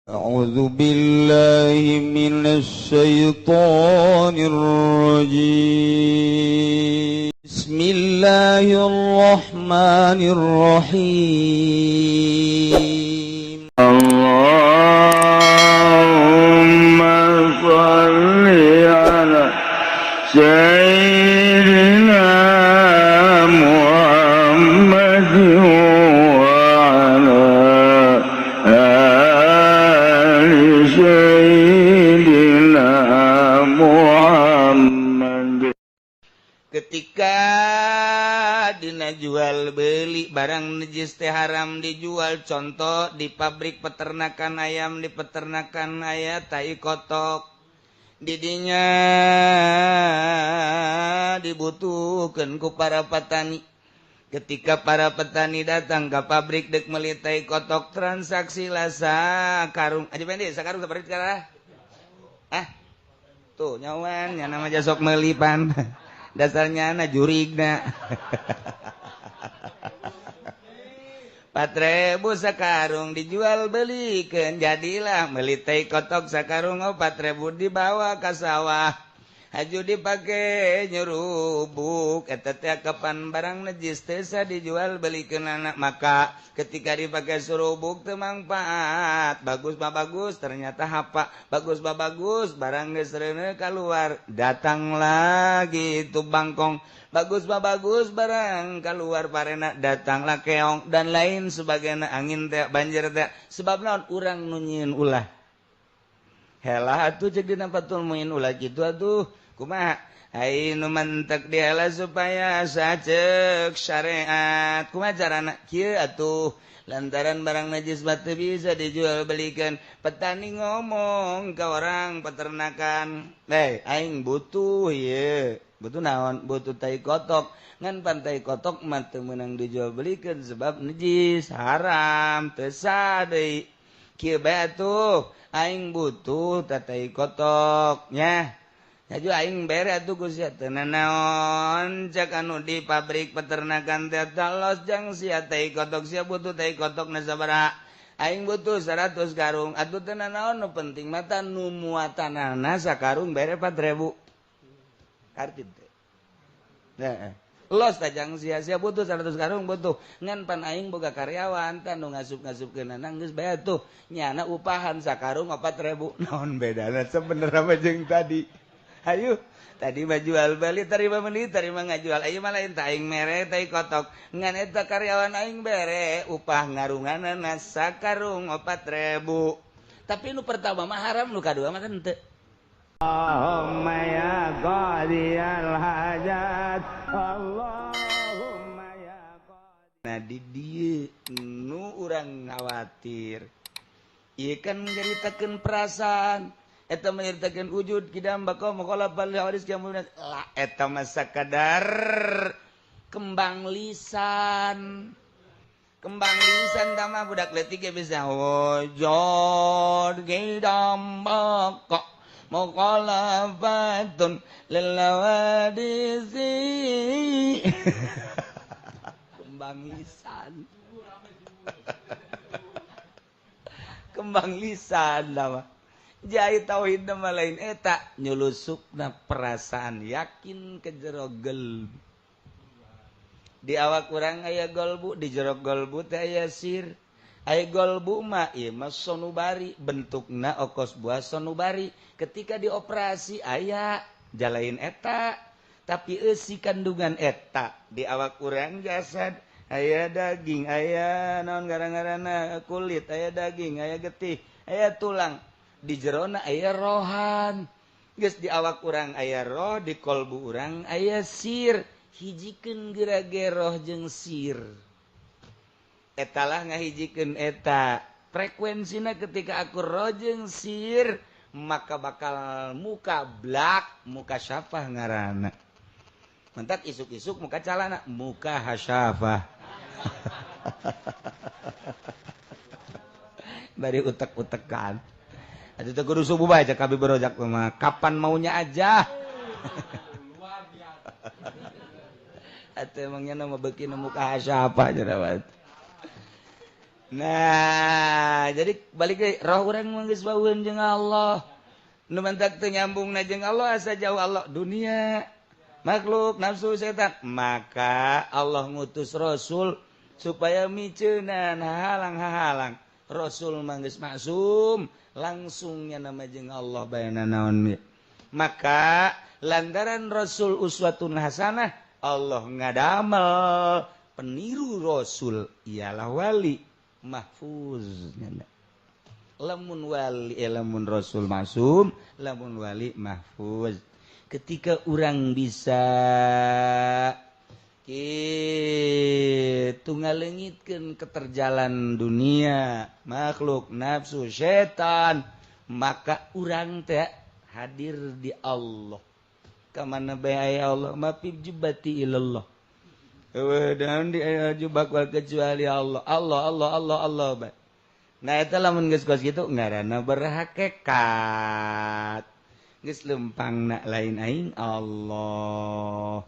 أعوذ بالله من الشيطان الرجيم. بسم الله الرحمن الرحيم. اللهم صل على سيدنا محمد وعلى آل سيدنا محمد. Ketika dina jual beli barang najis teh haram dijual, contoh di pabrik peternakan ayam, di peternakan aya tai kotok, didinya dibutuhkan ku para petani. Ketika para petani datang ke pabrik dek meuli tai kotok, transaksi lah sakarung aja pendek, sakarung seperti sekarang ah tuh nyawan nya nama jasok melipan dasarnya na jurigna 4.000 sakarung dijual belikan, jadilah meuli tai kotok sakarung 4.000, dibawa ke sawah, haju dipake nyerubuk. Eta teh kapan barang najis teh dijual belikan anak, maka ketika dipakai surubuk teu mangfaat. Bagus mah bagus, ternyata hapa. Bagus mah bagus, barang geus reuneuh keluar, datang lagi itu bangkong. Bagus mah bagus, barang keluar parena, datanglah keong dan lain sebagainya, angin teh, banjir teh. Sebab naon? Urang nu nyieun ulah. Helah atuh, cek dina Fathul Muin, ulah kitu atuh. Kumaha ai nu mantek dihelah supaya sacek syariat? Kumaha carana? Kieu atuh, lantaran barang najis mah teu bisa dijual belikan, petani ngomong ke orang peternakan, "Hei, aing butuh ieu." "Butuh naon?" "Butuh tai kotok." "Ngan pan tai kotok mah teu meunang dijual belikan sebab najis, haram, teu sah deui. Kieu bae atuh, aing butuh tai kotok nya. Aju aing bere atuh ku sia." "Teu nanaon," cek anu di pabrik peternakan teh, "los jang sia tai kotok. Sia butuh tai kotok na sabaraha?" "Aing butuh 100 karung." "Atuh teu nanaon, nu penting mah nu muatanana sakarung bere 4000." Kartid teh. Nah, los tah jang sia. "Sia butuh 100 karung?" "Butuh." "Ngan pan aing boga karyawan tah nu ngasup-ngasupkeun. Geus bae tuh, nyana upahan sakarung 4000." Naon bedana sebenarnya mah jeung tadi? Ayo, tadi mah jual beli, terima beli, terima ngajual. Ayo malah lain, aing mere tai kotok, ngan eta karyawan aing bere upah ngarunganana sakarung 4000. Tapi nu pertama mah haram, nu kadua mah henteu. اللهم يا قاضي الحاجات اللهم يا قاضي. Nah, di dieu nu urang khawatir. Ieu kan menceritakeun perasaan, eta menyertakan wujud kidam bako mukhalafal hawadis lah. Eta mah sakadar kembang lisan, kembang lisan mah budak leutik ge bisa. Wujud kidam bako mukhalafatun lil hawadisi, kembang lisan, kembang lisan mah. Jai tauhid nama lain eta nyelusupna perasaan yakin ke jero gelbu. Di awak urang aya golbu, di jero golbu teh aya sir. Aya golbu mah ieu mah sonubari, bentukna okos buah sonubari. Ketika dioperasi aya jalain eta, tapi eusi kandungan eta. Di awak urang jasad aya daging, aya naon gara-garana kulit, aya daging, aya getih, aya tulang. Di jerona aya rohan. Geus di awak urang aya roh, di kolbu urang aya sir. Hijikeun geura roh jeung sir, etalah ngahijikeun eta frekuensina. Ketika aku roh jeung sir, maka bakal muka blak, muka syafah ngaranna. Mentak isuk-isuk muka calana muka hasyafah, bari utek-utekan. Atuh teu kudu subuh bae, cek Abi Berojak mah, kapan maunya aja. Atuh emangnya nama beuki nu muka siapa jerawat. Nah, jadi balik deui roh urang mah geus baueun jeung Allah. Nu mantak teu nyambungna jeung Allah asa jauh Allah dunia, makhluk, nafsu, setan. Maka Allah ngutus Rasul supaya miceunan halang-halang. Rasul mah geus maksum, langsungnya nama jeung Allah bayana naon. Maka lantaran Rasul uswatun hasanah, Allah ngadamel peniru Rasul ialah wali mahfuz. Lamun wali lamun Rasul maksum, lamun wali mahfuz. Ketika orang bisa kitu ngalengitkeun keterjalan dunia, makhluk, nafsu, setan, maka urang teh hadir di Allah. Ka mana bae aya Allah, ma fi jubati ilallah. Eueuh daun di aya jubak wal kecuali Allah. Allah Allah Allah Allah bae. Nah eta lamun geus kos kitu ngaranna berhakikat. Geus lempang nak lain aing Allah.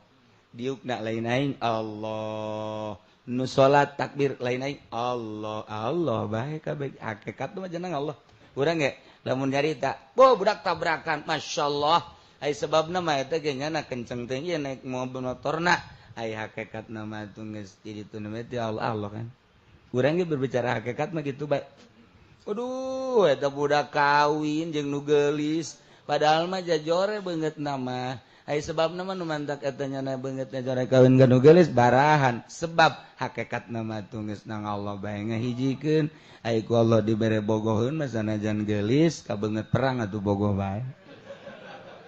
Diuk nak lain aing Allah. Nu salat takbir lain aing Allah. Allah bae kabeh hakikat mah jeneng Allah. Urang ge lamun nyarita, "Bo budak tabrakan, masyaallah." Ai sebabna mah eta ge nyana kenceng teh ieu naik mobil motorna. Ai hakikatna mah tuh geus jadi teu teh Allah Allah kan. Urang ge berbicara hakikat mah kitu bae. Aduh, eta budak kawin jeung nu geulis, padahal mah jajore beungeut nama. Ai sebabna mah nu mantak eta nyana beungeutna jore kawin ka nu geulis barahan. Sebab hakikatna mah tuh geus nang Allah bae ngahijikeun. Ai ku Allah dibere bogoheun mah sanajan geulis ka beungeut perang atuh bogoh bae.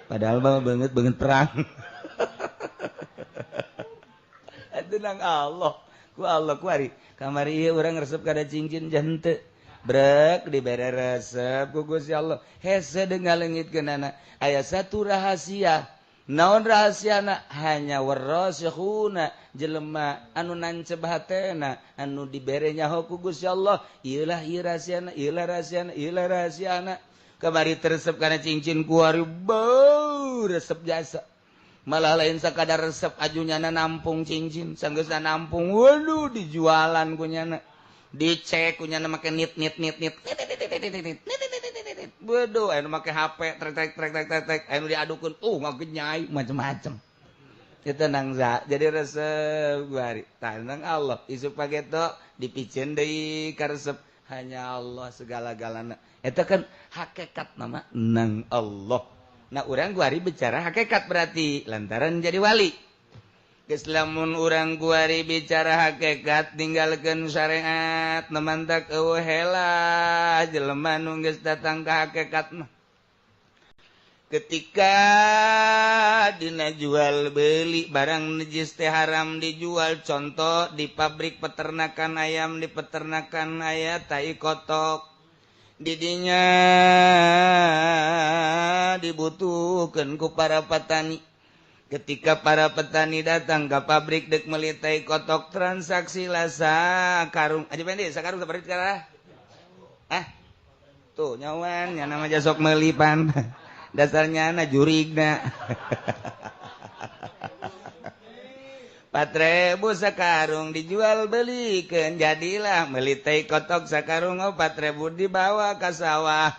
Padahal mah beungeut perang. Atuh nang Allah, ku Allah ku ari. Kamari ieu urang resep kada cincin jante. Brek dibere resep ku Gusti Allah. Hese deung ngalengitkeunana. Aya satu rahasia. Naon rahasiana? Hanya warasikhuna jelema anu nancep hatena, anu dibere nyaho ku Gusti Allah. Ieulah ieu rahasiana, ieulah rahasiana, ieulah rahasiana. Kamari teresep kana cincin kuari bau resep jasa. Malah lain sakadar resep ajunyana nampung cincin, sanggeusna nampung waduh dijualan kunyana. Dicek kunyana make nit nit nit nit nit nit. Waduh anu make HP trek trek trek trek trek anu diadukeun ngagenyai macem-macem. Eta nang za jadi resep kuari. Tah nang Allah isuk pageto dipiceun deui ka resep hanya Allah segala-galana. Eta kan hakikat nama nang Allah. Nah urang kuari bicara hakikat berarti lantaran jadi wali. Geus lamun urang kuari bicara hakikat ninggalkeun syariat nemantak eueuh hela jelema nu geus datang ka hakikat mah. Ketika dina jual beli barang najis teh haram dijual, contoh di pabrik peternakan ayam, di peternakan aya tai kotok. Didinya dibutuhkan ku para petani. Ketika para petani datang ke pabrik dek meuli tai kotok, transaksi lah sakarung. Aja pendek sakarung sabaraha sekarang? Ah. Tuh nyawan nya nama jasok meuli pan. Dasarnya na jurigna. 4.000 sakarung dijual belikan, jadilah meuli tai kotok sakarung 4.000 dibawa ke sawah.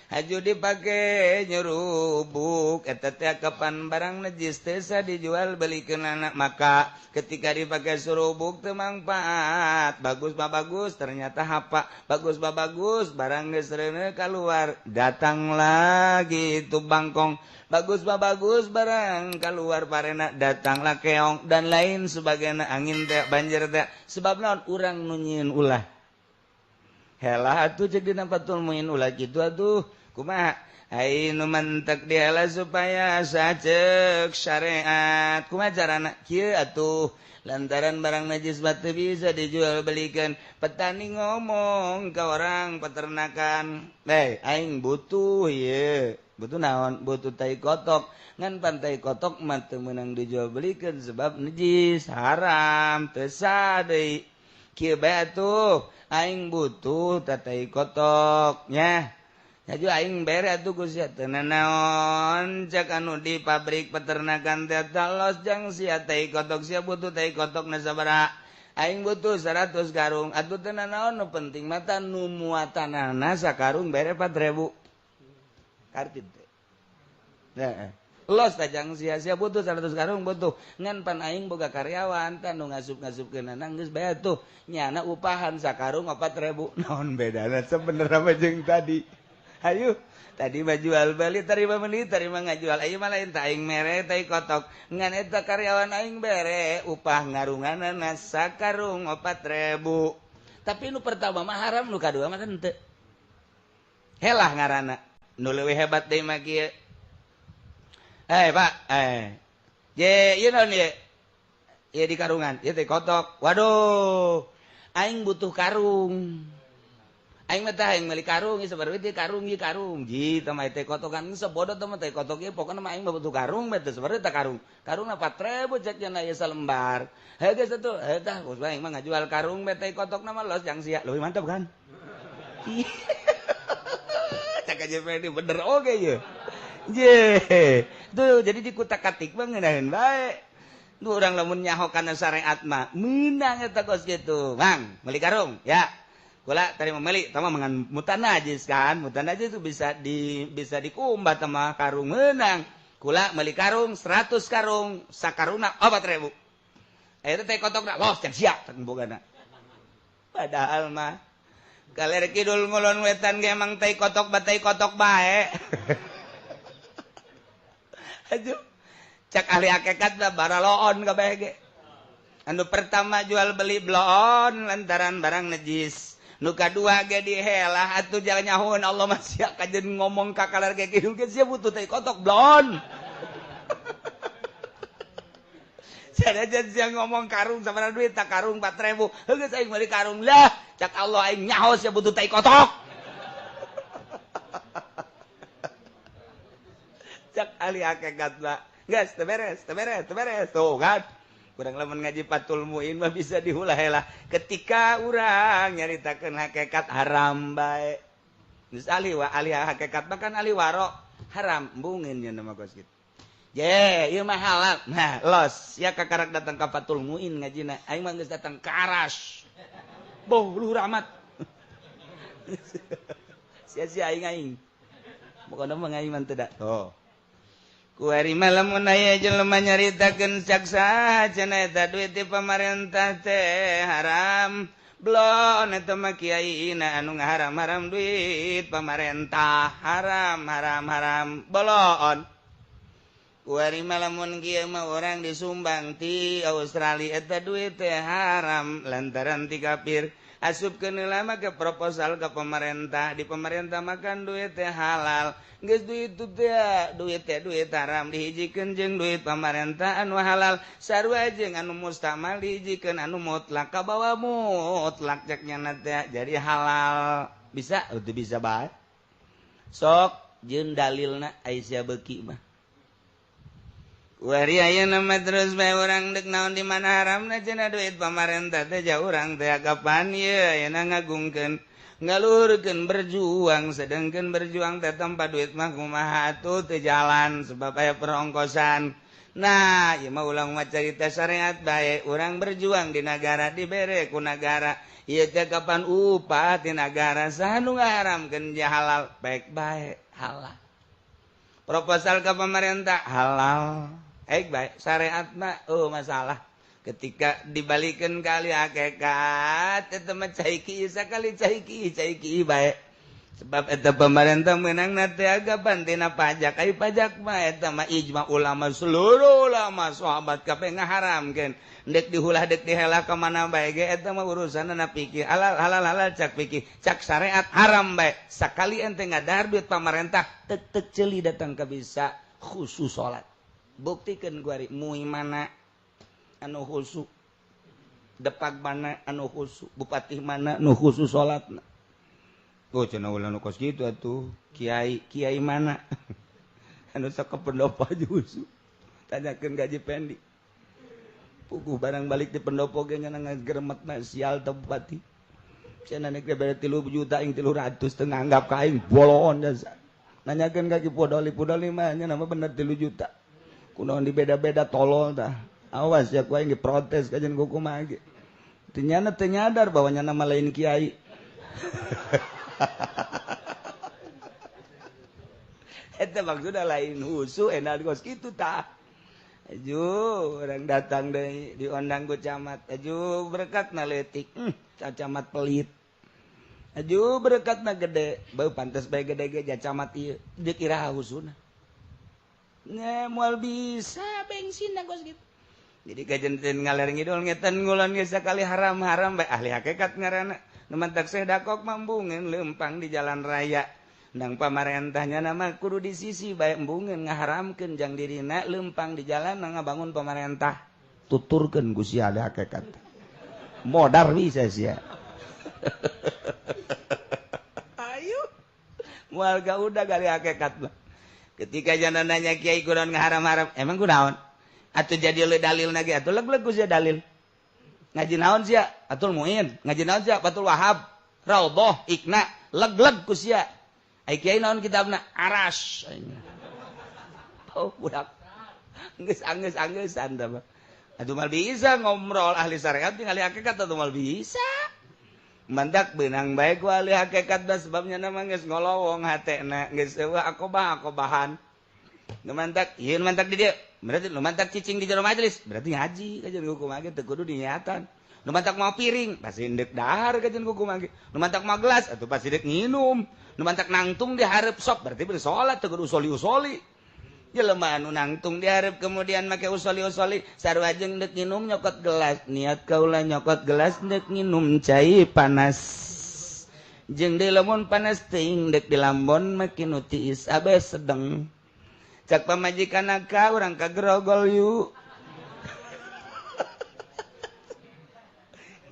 Haju dipake nyerubuk eta teh kapan barang najis teh dijual belikeun anak. Maka ketika dipake surubuk teu mangfaat, bagus mah bagus ternyata hapa, bagus mah bagus barang geus reuneuh kaluar, datang lagi itu bangkong, bagus mah bagus barang kaluar parena, datanglah keong dan lain sebagainya, angin teh banjir teh. Sebab naon urang nu nyieun ulah. Helah atuh ceuk dina Fathul Muin ulah kitu atuh. Kumaha ai nu mantek diheula supaya saceuk syariat. Kumaha carana? Kieu atuh lantaran barang najis mah teu bisa dijual belikan. Petani ngomong ke orang peternakan, "Hei, aing butuh ieu." Butuh naon? Butuh tai kotok. Ngan pantai kotok mah teu meunang dijual belikan sebab najis, haram, teu sah deui. Kieu bae atuh, aing butuh tai kotok nya. Haju aing bere atuh ku sia teu nanaon cek anu di pabrik peternakan teh talos jang sia tai kotok, sia butuh tai kotok na sabaraha. Aing butuh 100 karung atuh teu nanaon nu penting mah nu muatanana sakarung bere 4000. Kartip teh. Heeh. Los tajang sia-sia butuh 100 karung butuh ngan pan aing boga karyawan tah nu ngasup-ngasupkeunana geus bae tuh nyana upahan sakarung 4000. Naon bedana sebenarnya mah jeung tadi. Hayu tadi mah jual beli terima beli terima ngajual ayeuna mah lain tah aing mere tai kotok ngan eta karyawan aing bere upah ngarunganana sakarung 4000. Tapi nu pertama mah haram nu kadua mah henteu. Helah ngaranna nu leuwih hebat deui mah kieu. Pak, ye ieu naon ye? Ieu di karungan, ieu teh kotok. Waduh, aing butuh karung. Aing mah tah aing meuli karung, ieu sabar teh karung ieu karung. Ji teh mah teh kotokan sebodoh teh mah teh kotok ieu pokona mah aing mah butuh karung mah teh sabar teh karung. Karungna 4000 cek nya ieu salembar. Heuh geus atuh, heuh tah bos aing mah ngajual karung mah teh kotokna mah los jang sia. Leuwih mantap kan? Cek aja bener oge ieu. Je, tuh jadi dikutak-katik mah ngeunaheun bae. Nu urang lamun nyaho kana syariat mah meunang eta kos kitu. Bang, meuli karung ya. Kula tadi mau meuli, tah mah mangan mutanajis kan. Mutanajis itu bisa dikumbat sama karung meunang. Kula meuli karung 100 karung, sakarungna 4000. Eta teh kotokna los jang sia teh bogana. Padahal mah kaler kidul ngulon wetan ge emang tai kotok batai kotok bae. Aduh, cak ahli hakikat lah baraloon kabeh ge. Anu pertama jual beli bloon lantaran barang najis. Nu kadua ge dihelah atuh jalan nyahoeun Allah mah sia kajeun ngomong ka kaler ge kieu ge sia butuh teh kotok bloon. Sanajan sia ngomong karung sabaraha duit tak karung 4000. Heuh geus aing meuli karung lah. Cak Allah aing nyaho sia butuh teh kotok. Cak ahli hakikat lah. Geus teu beres, teu beres, teu beres. Tuh kan. Kurang lamun ngaji Fathul Muin mah bisa dihulah-helah. Ketika urang nyaritakeun hakikat haram bae. Geus ahli wa ahli hakikat mah kan ahli waro haram embungeun nya mah kos kitu. Je, ieu mah halal. Nah, los ya kakarak datang ka Fathul Muin ngajina. Aing mah geus datang ka Aras. Boh luhur amat. Sia-sia aing aing. Pokona mah aing mah teu da. Tuh. Kuari malam aya jelema nyaritakeun cak saha cenah eta duit ti pamarentah teh haram. Blon eta mah kiaina anu ngaharam-haram duit pamarentah haram haram haram bolon. Kuari malamun kieu mah urang disumbang ti Australia eta duit teh haram lantaran ti kafir. Asupkeun heula mah ke proposal ke pemerintah, di pemerintah makan duit teh halal. Geus duit teh duit teh duit haram dihijikeun jeung duit pamarentah anu halal. Sarua jeung anu mustamal dihijikeun anu mutlak kabawa mutlak cek nyana teh jadi halal. Bisa teu bisa bae. Sok jeung dalilna ai sia beuki mah. Wari ayeuna mah terus bae urang deuk naon di mana haramna cenah duit pamarentah teh jauh urang teh kapan ieu ayeuna ngagungkeun ngaluhurkeun berjuang sedangkeun berjuang teh tanpa duit mah kumaha atuh teu jalan sebab aya perongkosan. Nah, ieu mah ulang mah carita syariat bae urang berjuang di nagara dibere ku nagara. Ieu teh kapan upah ti nagara saha nu ngaharamkeun halal baik bae halal. Proposal ke pemerintah halal. Baik syariat mah oh masalah. Ketika dibalikan kali hakikat eta mah cai kieu sakali cai kieu bae. Sebab eta pemerintah meunangna teh agapan tina pajak. Ai pajak mah eta mah ijma ulama seluruh ulama sahabat kabeh ngaharamkeun. Dek dihulah dek dihelah ka mana bae ge eta mah urusanna pikir halal halal halal cak pikir cak syariat haram bae. Sakali ente ngadahar duit pamarentah tek-tek ceuli datang ka bisa khusus salat. Buktikeun kuari mui mana anu khusus, depak mana anu khusus, bupati mana anu khusus salatna. Oh cenah ulah nu kos kitu atuh, kiai kiai mana anu sok ka pendopo aja khusus. Tanyakeun gaji pendi. Puguh barang balik di pendopo ge nya ngageremetna sial teh bupati. Cenah nek bere 3 juta aing 300 teu nganggap ka aing boloon jasa. Nanyakeun ka Ki Podoli, Podoli mah nya nama bener 3 juta. Kunaon dibeda-beda tolol tah. Awas ya ku aing diprotes kajen ku kumaha ge. Teu nyana teu nyadar bahwa nyana mah lain kiai. Eta maksudna lain husu enak kos kitu tah. Aju orang datang deui diondang ku camat. Aju berkatna leutik. Camat pelit. Aju berkatna gede, beuh pantes bae gede ge ja camat ieu. Deuk iraha husuna. Nya moal bisa bensin kos kitu. Jadi kajanten ngaler ngidul ngetan ngulon ge sakali haram-haram bae ahli hakikat ngaranna. Nu mantak sedakok mambungeun leumpang di jalan raya. Nang pamarentahnya nama kudu di sisi bae embungeun ngaharamkeun jang dirina leumpang di jalan ngabangun pamarentah. Tuturkeun ku sia ahli hakikat. Modar bisa sia. Ayo. Warga udah gali hakikat mah. Ketika jana nanya kiai kunaon ngaharam-haram, emang kunaon? Atuh jadi le dalil lagi atuh leg-leg ku sia dalil. Ngaji naon sia? Atul Muin, ngaji naon sia? Fathul Wahab, Raudhah, Ikna, leg-leg ku sia. Ai kiai naon kitabna? Aras. Oh, budak. Geus anggeus-anggeusan tah mah. Atuh mal bisa ngomrol ahli syariat jeung ahli hakikat atuh mal bisa. Mandak beunang bae ku ahli hakikat da sebabnya na mah geus ngolowong hatena, geus eueuh akobah-akobahan. Nu mantak ieu nu mantak di dieu. Berarti nu mantak cicing di jero majelis, berarti ngaji kajian hukum ge teu kudu diniatan. Nu mantak mau piring, pasti ndek dahar kajian hukum ge. Nu mantak mau gelas atuh pasti dek nginum. Nu mantak nangtung di hareup sok berarti bersolat teu kudu usoli-usoli. Jelema anu nangtung di hareup kemudian make usoli-usoli sarua jeung deuk nginum nyokot gelas. Niat kaula nyokot gelas deuk nginum cai panas. Jeung deui lamun panas teuing deuk dilambon make nu tiis abe sedeng. Cak pamajikan ka urang ka grogol yuk.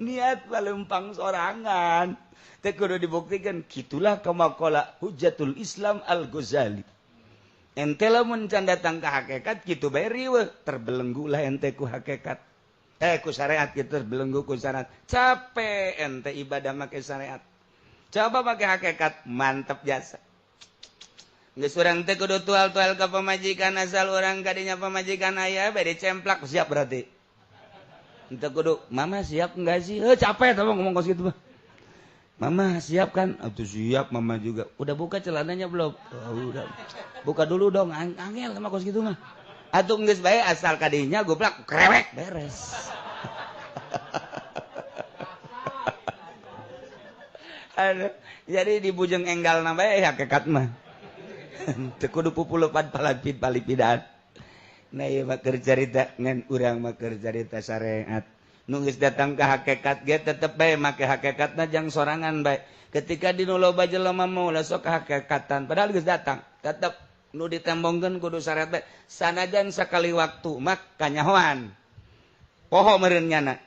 Niat palempang sorangan. Teu kudu dibuktikan kitulah kamakola Hujatul Islam Al-Ghazali. Ente lamun can datang ka hakikat kitu bae riweuh, terbelenggu lah ente ku hakikat. Ku syariat kitu terbelenggu ku syariat. Capek ente ibadah make syariat. Coba make hakikat mantep jasa. Geus urang teh kudu tual-tual ka pamajikan asal urang kadinya pamajikan aya bae dicemplak siap berarti. Henteu kudu mama siap enggak sih? Heuh capek tah ngomong kos kitu mah. Mama siap kan? Atuh siap mama juga. Udah buka celananya belum? Oh, udah. Buka dulu dong, angel sama kos kitu mah. Atuh geus bae asal kadinya goblak krewek beres. Aduh, jadi di bujeng enggalna bae hakikat mah. Teu kudu pupulepan palapid palipidan. Nah ieu mah keur carita ngan urang mah keur carita syariat. Nu geus datang ka hakikat ge tetep bae make hakikatna jang sorangan bae. Ketika di nu loba jelema mah ulah sok hakikatan padahal geus datang, tetep nu ditembongkeun kudu syariat bae. Sanajan sakali waktu mah kanyahoan. Poho meureun nyana.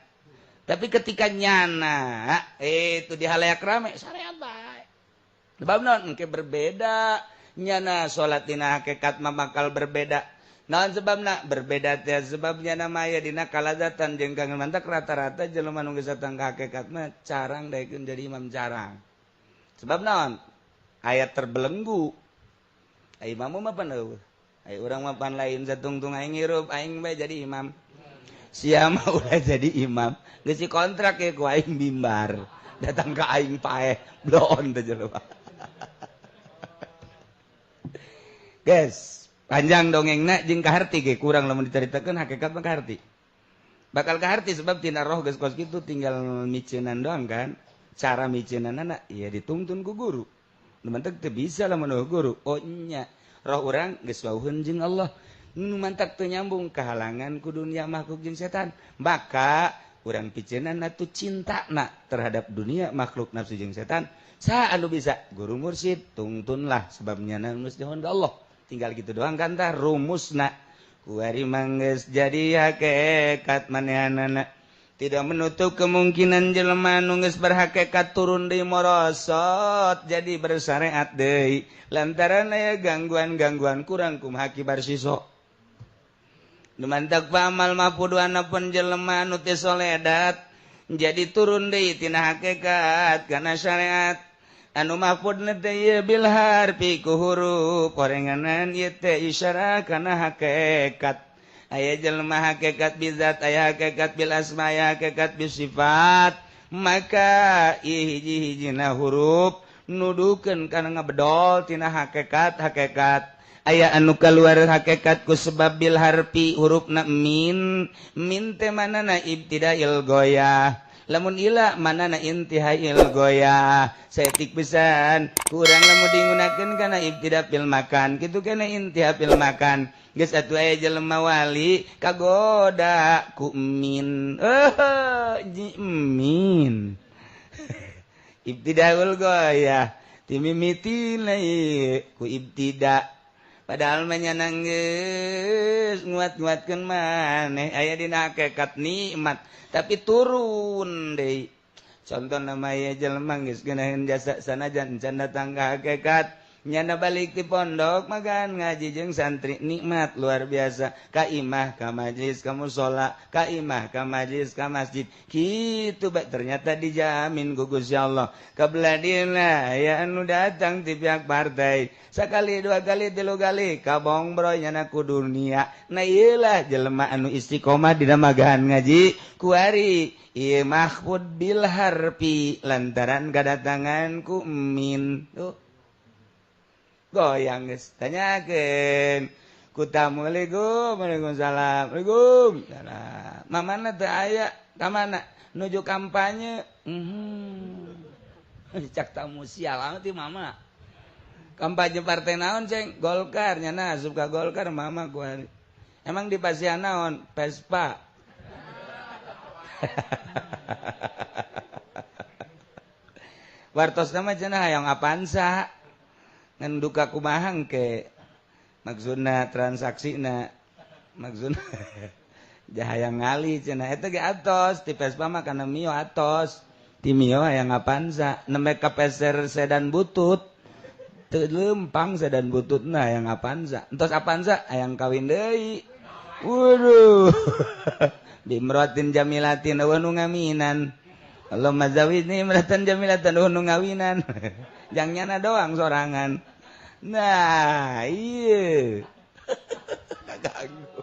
Tapi ketika nyana itu di halayak rame syariat bae. Sebab naon engke berbeda. Nyana salat dina hakikat mah bakal berbeda. Naon sebabna? Berbeda teh sebabnya nama aya dina kalazatan jeung kangen mantak rata-rata jelema nu geus datang ka hakikat mah carang daekeun jadi imam carang. Sebab naon? Aya terbelenggu. Ai imam mah pan eueuh. Ai urang mah pan lain satungtung aing hirup aing bae jadi imam. Sia mah ulah jadi imam. Geus dikontrak ye ku aing mimbar. Datang ka aing paeh bloon teh jelema. Guys, panjang dongengna jeung kaharti ge kurang lamun dicaritakeun hakikat mah kaharti. Bakal kaharti sebab tina roh geus kos kitu tinggal miceunan doang kan. Cara miceunanna ya dituntun ku guru. Nu mantak teu bisa lamun eueuh guru. Oh nya, roh urang geus wauheun jeung Allah. Nu mantak teu nyambung kahalangan ku dunia makhluk jeung setan. Maka urang piceunanna tu cintana terhadap dunia makhluk nafsu jeung setan. Saha anu bisa? Guru mursyid tungtunlah sebabnya nu geus dihon ka Allah. Tinggal gitu doang kan tah rumusna kuari manggeus jadi hakikat manehanana tidak menutup kemungkinan jelema nu geus berhakikat turun deui morosot jadi bersyariat deui lantaran aya gangguan-gangguan kurang kumaha kibar siso nu mantak pamal mapuduana pun jelema nu teu soledat jadi turun deui tina hakikat kana syariat anu mahfudna teh ieu bil harfi ku huruf korenganan ieu teh isyarah kana hakikat Aya jelema hakikat bizat, aya hakikat bil asma, aya hakikat bis sifat. Maka hiji-hijina huruf nudukeun kana ngabedol tina hakikat hakikat. Aya anu kaluar hakikat ku sebab bil harfi hurufna min. Min teh manana ibtidail goyah. Lamun ila manana intihail goyah. Saeutik pisan kurang lamun digunakeun kana ibtida fil makan kitu kana intiha fil makan. Geus atuh aya jelema wali kagoda ku min. Min. Ibtidaul goyah timimiti ku ibtida. Padahal mah nya geus nguat-nguatkeun maneh aya dina hakikat nikmat tapi turun deui. Contohna mah aya jelema geus geunaheun jasa sanajan can datang ka hakikat, nyana balik ti pondok magan ngaji jeung santri nikmat luar biasa. Ka imah ka majlis ka musala, ka imah ka majlis ka masjid. Kitu bae ternyata dijamin ku Gusti Allah. Kabeladina aya anu datang ti pihak partai. Sakali dua kali tilu kali kabongbroy nyana ku dunia. Nah ieu lah jelema anu istiqomah dina magahan ngaji kuari ieu mahfud bil harfi lantaran kadatangan ku min. Tuh. Goyang geus tanyakeun ku tamu, "Assalamualaikum." "Waalaikumsalam." "Waalaikumsalam." Mamana teu aya, ka mana? Nuju kampanye. Cak tamu sial amat ti mama. Kampanye partai naon, Ceng? Golkar nyana asup ka Golkar mama kuari. Emang di pasian naon? Vespa. Wartosna mah cenah hayang Avanza. Ngan duka kumaha engke maksudna transaksina maksudna jahayang ngali cenah eta ge atos ti Vespa mah kana Mio atos ti Mio hayang Avanza nembe ka peser sedan butut teu lempang sedan bututna hayang Avanza entos Avanza hayang kawin deui. Waduh. Bimratin jamilatin wa nu ngaminan. Allahumma zawidni imratan jamilatan wa nu ngawinan. Jang nyana doang sorangan. Nah, iya. Kaganggu.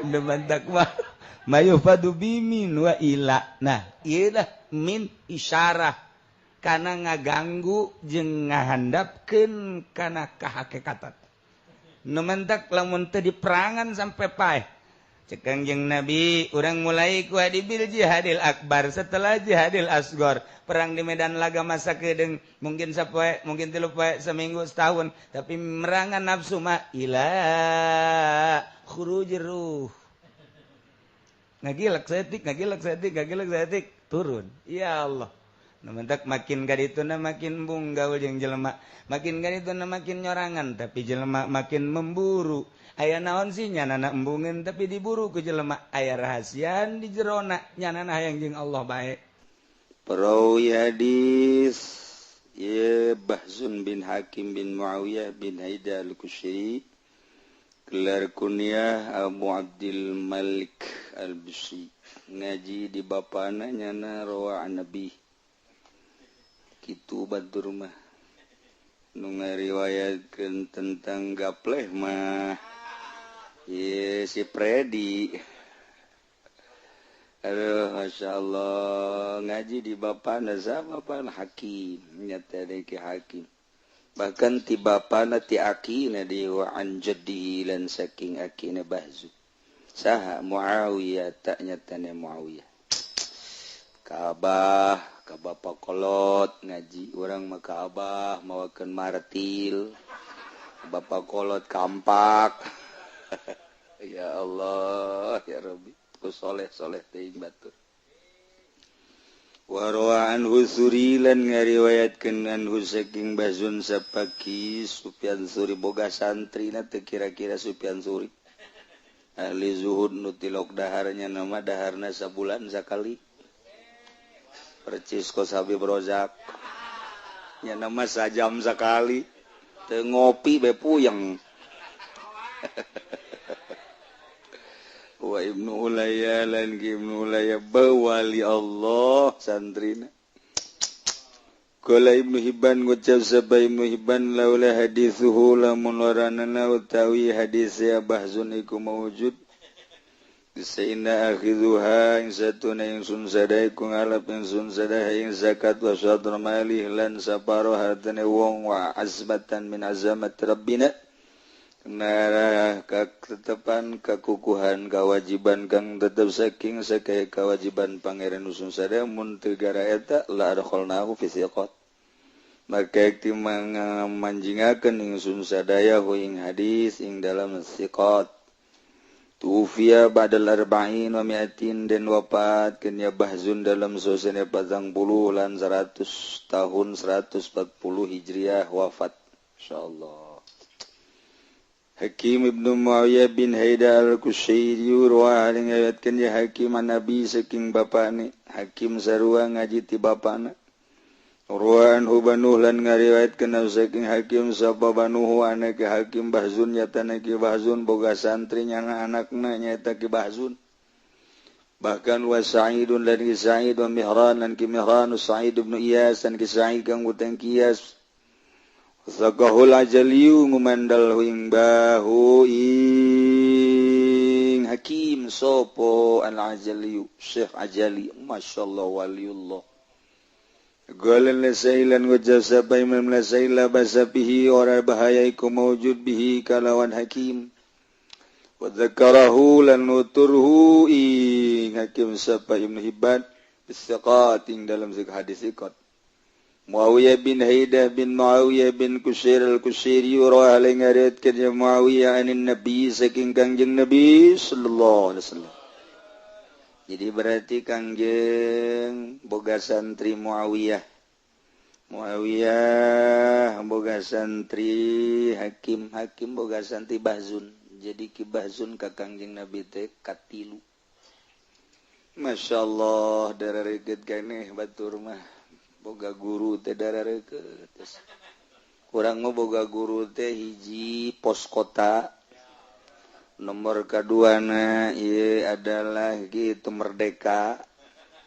Demantak mah mayufadu bimin wa ila. Nah, ieu lah min isyarah kana ngaganggu jeung ngahandapkeun kana kahakikatan. Nu mentak lamun teu diperangan sampai paeh. Cek Kangjeng Nabi, urang mulai ku hadibil jihadil akbar setelah jihadil asgor. Perang di medan laga masa kedeng mungkin sapoe, mungkin tilu poe, seminggu, setahun, tapi merangan nafsu mah ila khurujir ruh. Ngagilek saeutik, ngagilek saeutik, ngagilek saeutik, turun. Ya Allah. Nu mentak makin kadituna makin bung gaul jeung jelema, makin kadituna makin nyorangan, tapi jelema makin memburu. Aya naon sih nyanana embungeun tapi diburu ku jelema, aya rahasian di jerona nyanana hayang jeung Allah bae. Perawi hadis ye Bahzun bin Hakim bin Muawiyah bin Haida al-Kushiri, gelar kunyah Abu Abdil Malik al-Bisi, ngaji di bapana nyana rawa Nabi kitu batur mah nu ngariwayatkeun tentang gapleh mah ye si Predi. Aduh, Masya Allah, ngaji di bapana sama bapana Hakim, nyata deui ki Hakim. Bahkan ti bapana ti akina di wa an jaddihi lan saking akina Bahzu. Saha Muawiyah tak nyatane Muawiyah. Ka abah, ka bapa kolot ngaji urang mah ka abah mawakeun martil. Bapa kolot kampak. Ya Allah, ya Rabbi, ku soleh-soleh teuing batur. Wa rawa anhu Suri lan ngariwayatkeun anhu saking Bahzun sapaki Sufyan Suri boga santrina teu kira-kira Sufyan Suri. Ahli zuhud nu tilok daharnya nama daharna sabulan sakali. Percis kos Habib Rozak. Nya nama sajam sakali. Teu ngopi be puyeng. Wa Ibnu Ulayya lan Ibnu Ulayya bawali Allah santrina. Qala Ibnu Hibban ngucap sapa Ibnu Hibban laula haditsuhu lamun waranana utawi hadis ya Bahzun iku mawujud Sayyidina akhidhuha ing satuna ingsun sadai ku ngalap ingsun sadai ing zakat wa sadr mali lan saparo hartane wong wa azmatan min azamat rabbina nara katetepan kakukuhan kewajiban kang tetep saking sakai kewajiban pangeran usun sadaya mun teu gara eta la adkhalnahu fi siqat maka ti manjingakeun ingsun sadaya hu ing hadis ing dalam siqat. Tufiya ba'dal arba'in wa mi'atin dan wafat kenya Bahzun dalam sosene 40 lan 100 tahun 140 Hijriah wafat insyaallah. Hakim Ibnu Muawiyah bin Haida al-Kushairi ruwa ngayatkeun ya Hakim an Nabi saking bapane Hakim sarua ngaji ti bapana ruwan hubanuh lan ngariwayatkeun saking Hakim sapa banuhu anak Hakim Bahzun nyatana Ki Bahzun boga santri nyana anakna nyaeta Ki Bahzun bahkan wa Sa'idun lan Ki Sa'id wa Mihran lan Ki Mihran Sa'id ibn Iyas lan Ki Sa'id kang utang Iyas Zakahul ajaliyu ngumandal ing bahu ing Hakim sopo al-Ajaliyu Syekh Ajali masyaallah waliullah. Golan lasailan wajah sapa imam lasaila basabihi ora bahaya iku mawjud bihi kalawan Hakim wa dzakarahu lan nuturhu ing Hakim sapa Ibnu Hibban bisaqat ing dalam hadis siqat. Muawiyah bin Haidah bin Muawiyah bin Kushair al-Kushairi rawa ngariatkeun ya Muawiyah anin Nabi saking Kangjeng Nabi sallallahu alaihi wasallam. Jadi berarti Kangjeng boga santri Muawiyah. Muawiyah boga santri Hakim, Hakim boga santri Bahzun. Jadi Ki Bahzun ka Kangjeng Nabi teh katilu. Masyaallah darareget keneh batur mah. Boga guru teh darareget. Urang mah boga guru teh hiji pos kota. Nomor kaduana ieu adalah gitu Merdeka,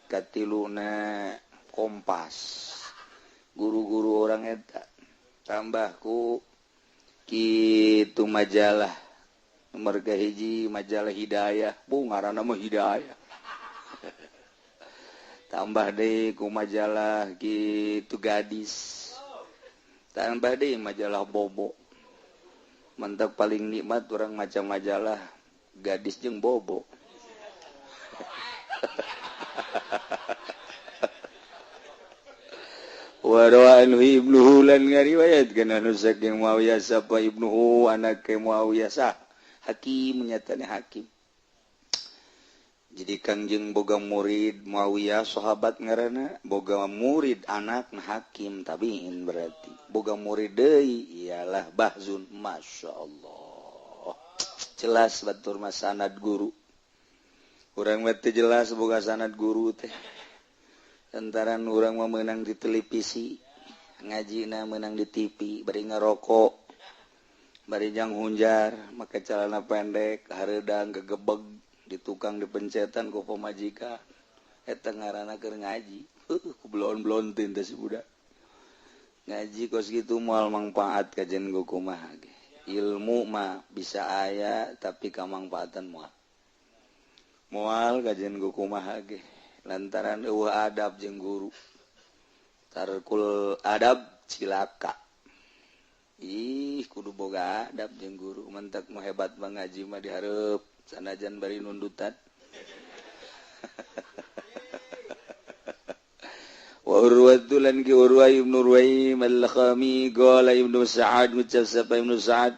katiluna Kompas. Guru-guru orang eta tambahku kitu majalah. Nomor kahiji majalah Hidayah, bu ngaranna mah Hidayah. Tambah deui ku majalah kitu Gadis. Tambah deui majalah Bobo. Mantap paling nikmat orang macam majalah Gadis jeung Bobo. Wa rawa anhu ibnuhu lan ngariwayatkeun anu saking Muawiyah sapa ibnuhu anak ke Muawiyah sah Hakim nyatane Hakim. Jadi Kangjeng boga murid Muawiyah sahabat ngaranna boga murid anak Hakim tabiin berarti boga murid deui ialah Bahzun. Masyaallah jelas batur mah sanad guru urang mah teu jelas boga sanad guru teh lantaran urang mah meunang di televisi ngajina meunang di TV bari ngarokok bari jang hunjar make celana pendek hareudang gegebeg di tukang dipencetan ku pamajikan eta ngaranna keur ngaji ku blon-blontin teh si budak ngaji kos kitu moal mangpaat kajen ku kumaha ge ilmu mah bisa aya tapi kamangpaatan moal moal kajen ku kumaha ge lantaran eueuh adab jeung guru tarkul adab cilaka. Ih kudu boga adab jeung guru mentak mah hebat mah ngaji mah dihareup sanajan bari nundutan. Wa urwatu lan ki Urwa ibnu Ruwaim al-Khami qala Ibnu Sa'ad ngucap sapa Ibnu Sa'ad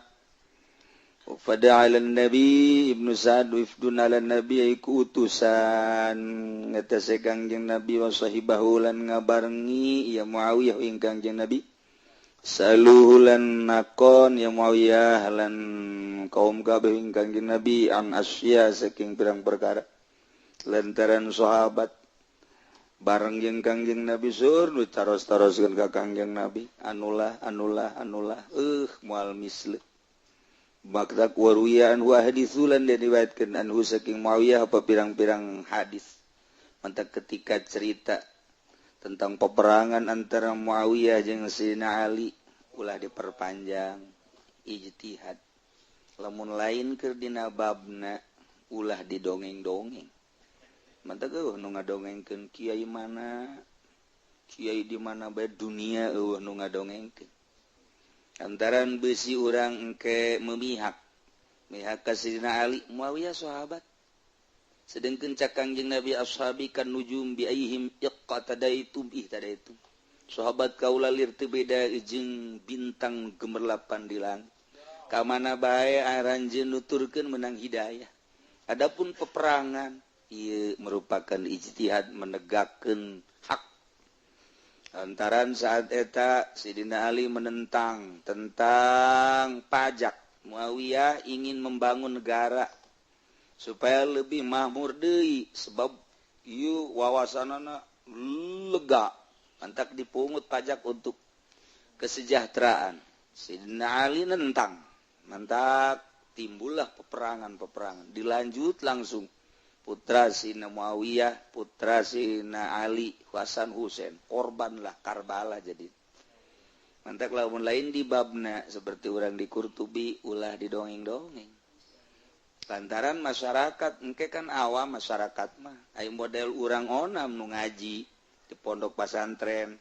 fada 'ala nabi Ibnu Sa'ad wifdun 'ala nabi iku utusan ngatasi Kangjeng Nabi wa sahibahu lan ngabarengi ya Muawiyah ing Kangjeng Nabi saluhu lan nakon ya Muawiyah lan kaum kabeh ing Kangjeng Nabi an asya saking pirang perkara lantaran sahabat bareng jeung Kangjeng Nabi sur nu taros-taroskeun ka Kangjeng Nabi anulah anulah anulah moal misle makta waruya an wa hadisulan dan diriwayatkeun anhu saking Muawiyah apa pirang-pirang hadis. Mantap ketika cerita Tentang peperangan antara Muawiyah jeung Sayyidina Ali ulah diperpanjang ijtihad. Lamun lain keur dina babna ulah didongeng-dongeng. Mantap eueuh nu ngadongengkeun kiai mana, kiai di mana bae dunia eueuh nu ngadongengkeun. Antaran besi urang engke memihak, mihak ka Sayyidina Ali, Muawiyah sahabat. Sedengkeun cak Kangjeng Nabi ashabi kan nujum bi aihim iqtadaitum ihtadaitum. Sahabat kaula lir teu beda jeung bintang gemerlapan di langit. Ka mana bae aranjeun nuturkeun menang hidayah. Adapun peperangan ieu merupakan ijtihad menegakkeun hak. Lantaran saat eta Sidina Ali menentang tentang pajak. Muawiyah ingin membangun negara supaya lebih makmur deui sebab ieu wawasanana lega antak dipungut pajak untuk kesejahteraan. Sidina Ali nentang, mantak timbullah peperangan-peperangan. Dilanjut langsung putra Sina Muawiyah, putra Sina Ali, Hasan Husain, korbanlah Karbala jadi. Mantak lamun lain di babna seperti orang di Qurtubi ulah didongeng-dongeng. Lantaran masyarakat engke kan awam masyarakat mah aya model urang onam nu ngaji di pondok pasantren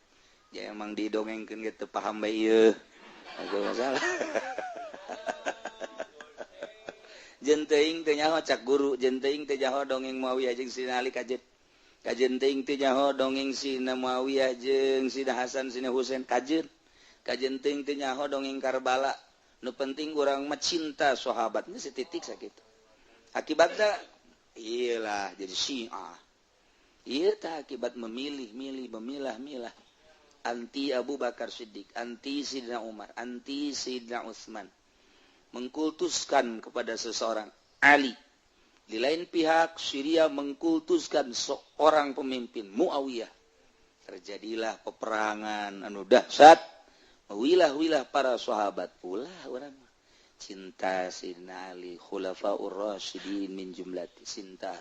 ya emang didongengkeun ge teu paham bae ieu. Agak masalah. Jeung teuing teu nyaho cak guru, jeung teuing teu nyaho dongeng Muawiyah jeung Sina Ali kajen. Kajen teuing teu nyaho dongeng Sina Muawiyah jeung Sina Hasan Sina Husain kajen. Kajen teuing teu nyaho dongeng Karbala. Nu penting urang mah cinta sahabatnya setitik sakitu. Akibatnya iyalah jadi Syiah. Ieu tah akibat memilih-milih, memilah-milah. Anti Abu Bakar Siddiq, anti Sidna Umar, anti Sidna Utsman. Mengkultuskan kepada seseorang Ali. Di lain pihak Syria mengkultuskan seorang pemimpin Muawiyah. Terjadilah peperangan anu dahsyat, wilah-wilah para sahabat. Ulah urang cinta Sidna Ali, khulafaur rasyidin min jumlati cinta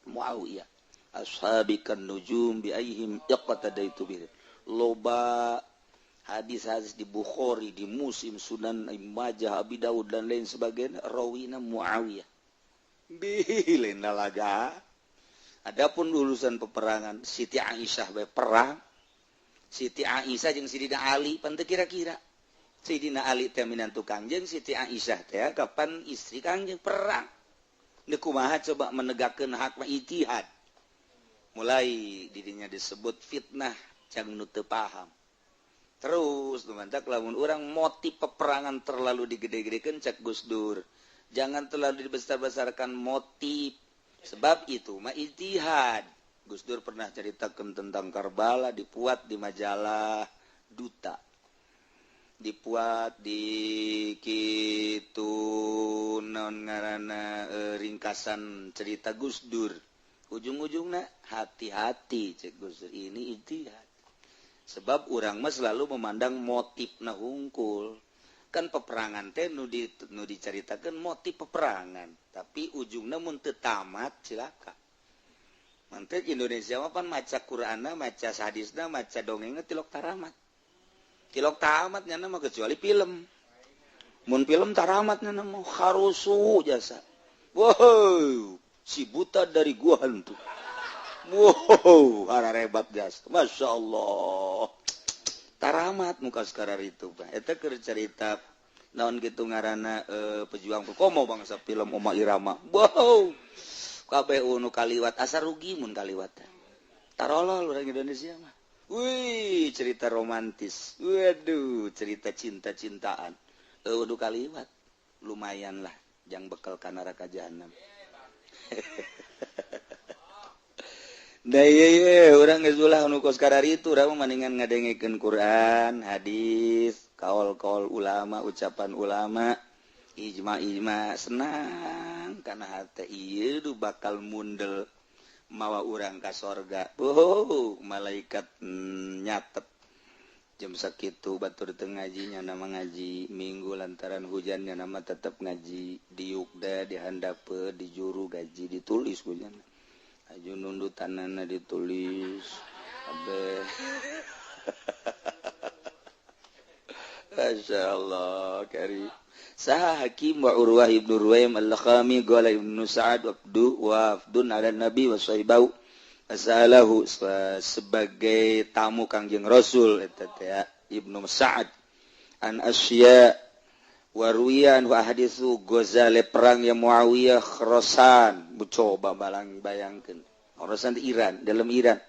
Muawiyah, ashabikan nujum bi aihim iqtadaitu bi. Loba hadis-hadis di Bukhari, di Muslim, Sunan Majah, Abi Daud dan lain sebagainya rawina Muawiyah. Bilena laga. Adapun urusan peperangan Siti Aisyah bae perang. Siti Aisyah jeung Sidina Ali pan teu kira-kira. Sidina Ali teh minantu Kangjeng, Siti Aisyah teh kapan istri Kangjeng perang. Deuk kumaha coba menegakkeun hak mah ijtihad. Mulai didinya disebut fitnah cang nu teu paham. Terus lumantak lamun urang motif peperangan terlalu digede-gedekeun cak Gus Dur. Jangan terlalu dibesar-besarkan motif. Sebab itu mah ijtihad. Gus Dur pernah ceritakan tentang Karbala dipuat di majalah Duta. Dipuat di kitu naon ngaranna ringkasan cerita Gus Dur. Ujung-ujungna hati-hati cek Gus Dur ini ijtihad. Sebab urang mah selalu memandang motifna hungkul. Kan peperangan teh nu dicaritakeun motif peperangan, tapi ujungna mun teu tamat cilaka. Mantek Indonesia mah pan maca Qur'anna, maca hadisna, maca dongengna tilok taramat. Tilok tamat nya mah kecuali film. Mun film taramat nya mah harusu jasa. Wow, si buta dari gua hantu. Wow, hararebat jasa. Masya Allah. Taramat muka sekarang itu. Eta keur cerita naon kitu ngaranna pejuang komo bangsa film Oma Irama. Wow. Kabeh nu kaliwat asa rugi mun kaliwat. Tarolol urang Indonesia mah. Wih, cerita romantis. Waduh, cerita cinta-cintaan. Eueuh kaliwat. Lumayan lah jang bekal ka neraka jahanam. Da ieu urang geus ulah nu kos kararitu urang mah mendingan ngadengekeun Quran, hadis, kaul-kaul ulama, ucapan ulama, ijma-ijma senang kana hate ieu du bakal mundel mawa urang ka sorga. Oh, malaikat nyatet jam sakitu batur teu ngaji nya nama ngaji minggu lantaran hujannya nama tetep ngaji diukda dihandapeun di juru gaji ditulis hujan. Aju nundutanana ditulis, Kabeh. Masya Allah kari. Saha Hakim wa Urwah ibnu Ruwaim al-Lakhami qala ibnu Sa'ad wabdu wafdun ala nabi wa sahibau asalahu sebagai tamu Kangjeng Rasul eta teh Ibnu Sa'ad an asya waruyan wa haditsu Ghazali perang ya Muawiyah Khurasan coba balang bayangkeun Khurasan di Iran dalam Iran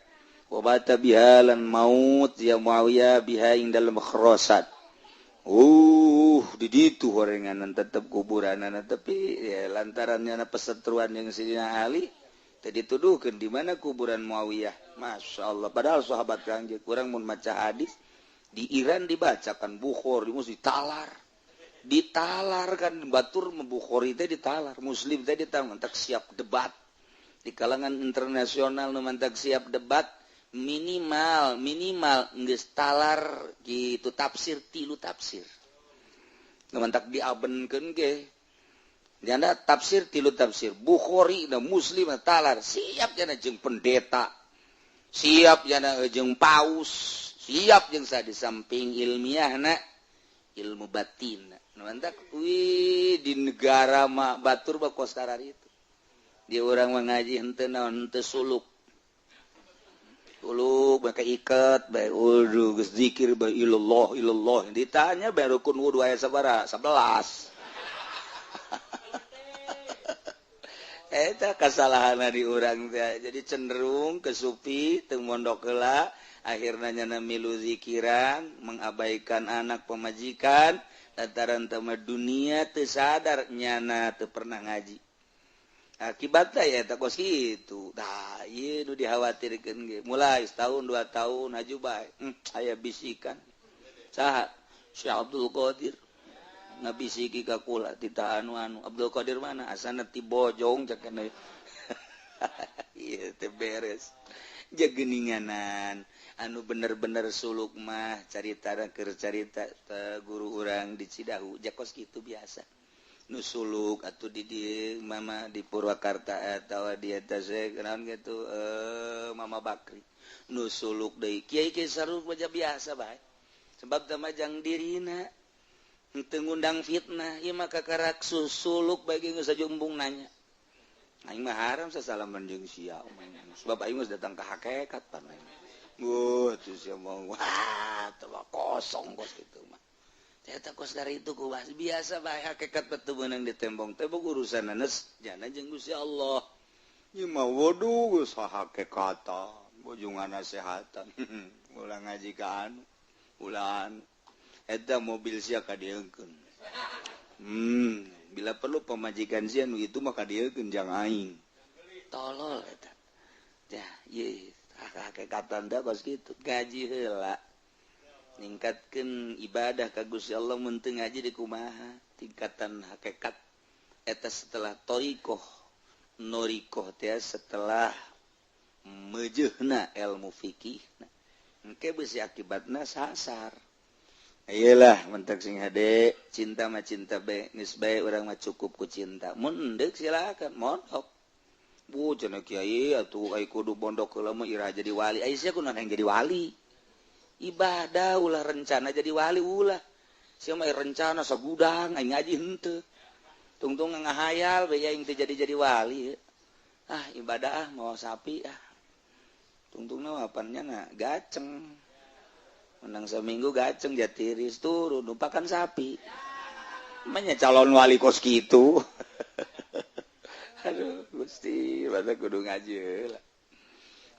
wa bata bihalan maut ya Muawiyah biha ing dalam Khurasan. Di ditu horenganan tetep kuburanana tapi ya lantarannya pesetruan yang Sidina Ali teh dituduhkeun di mana kuburan Muawiyah. Masya Allah padahal sahabat Kangjeng kurang mun maca hadis di Iran dibacakan Bukhari mesti ditalar. Ditalar kan batur Bukhari teh ditalar, Muslim teh ditalar mantak siap debat. Di kalangan internasional nu mantak siap debat minimal minimal geus talar gitu tafsir tilu tafsir. Nu mantak diabenkeun ge. Janda tafsir tilu tafsir Bukhari dan Muslim talar siap jana jeung pendeta. Siap jana jeung paus, siap jeung sa di samping ilmiahna ilmu batin. Nu mantak wih di negara mah batur mah kos itu. Dia orang mengaji henteu naon henteu suluk. Suluk make iket bae uduh geus zikir bae ilallah ilallah. Ditanya bae rukun wudu aya sabaraha? 11. Eta kasalahanna di urang teh. Jadi cenderung ke sufi teu mondok heula, akhirna nyana milu zikiran, mengabaikan anak pemajikan, lantaran teu mah dunia teu sadar nyana teu pernah ngaji. Akibatnya ya tak kos kitu. Tah ieu nu dikhawatirkeun ge. Mulai setahun 2 tahun haju bae. Aya bisikan. Saha? Syekh Abdul Qadir. Ngabisiki ka kula tita anu-anu. Abdul Qadir mana? Asana ti bojong cek kana. Ieu teh beres. Jageuninganan anu bener-bener suluk mah carita keur carita guru urang di Cidahu jakos kitu biasa. Nu suluk atuh di dieu mama di Purwakarta atawa di eta naon kitu Mama Bakri. Nu suluk deui kiai kiai saruk baca biasa bae. Sebab teh mah jang dirina henteu ngundang fitnah ieu mah kakarak suluk bae geus sajumbung nanya. Aing mah haram sasalaman jeung sia sebab aing geus datang ka hakikat pan aing. Wah, tuh sia mah wah teh kosong kos kitu mah. Eta kos dari itu ku biasa bae hakikat batu beunang ditembong teh boga urusan anes jana jeung Gusti Allah. Ieu mah waduh geus hakikatan, bojongan nasehatan. Ulah ngaji ka anu, ulah anu. Eta mobil sia kadieungkeun. Bila perlu pemajikan sia nu itu mah kadieungkeun jang aing. Tolol eta. Tah, ieu hakikatan teh kos kitu, gaji heula. Ningkatkeun ibadah ka Gusti Allah mun teu ngaji di kumaha tingkatan hakikat eta setelah thariqah norikoh teh setelah meujeuhna ilmu fikih engke beusi akibatna sasar. Ayelah mentak sing hade cinta mah cinta bae geus bae urang mah cukup ku cinta mun endek silakan mondok. Bu cenah kiai atuh ai kudu mondok heula mah iraha jadi wali ai sia kunaon hayang jadi wali. Ibadah ulah rencana jadi wali ulah sia mah rencana sagudang aing ngaji henteu tungtung ngahayal bae aing teu jadi-jadi wali. Ah ibadah ah mawa sapi ah tungtungna wapannya na gaceng menang seminggu gaceng jatiris turun numpakan sapi manya calon wali kos kitu. Aduh Gusti bae kudu ngaji heula.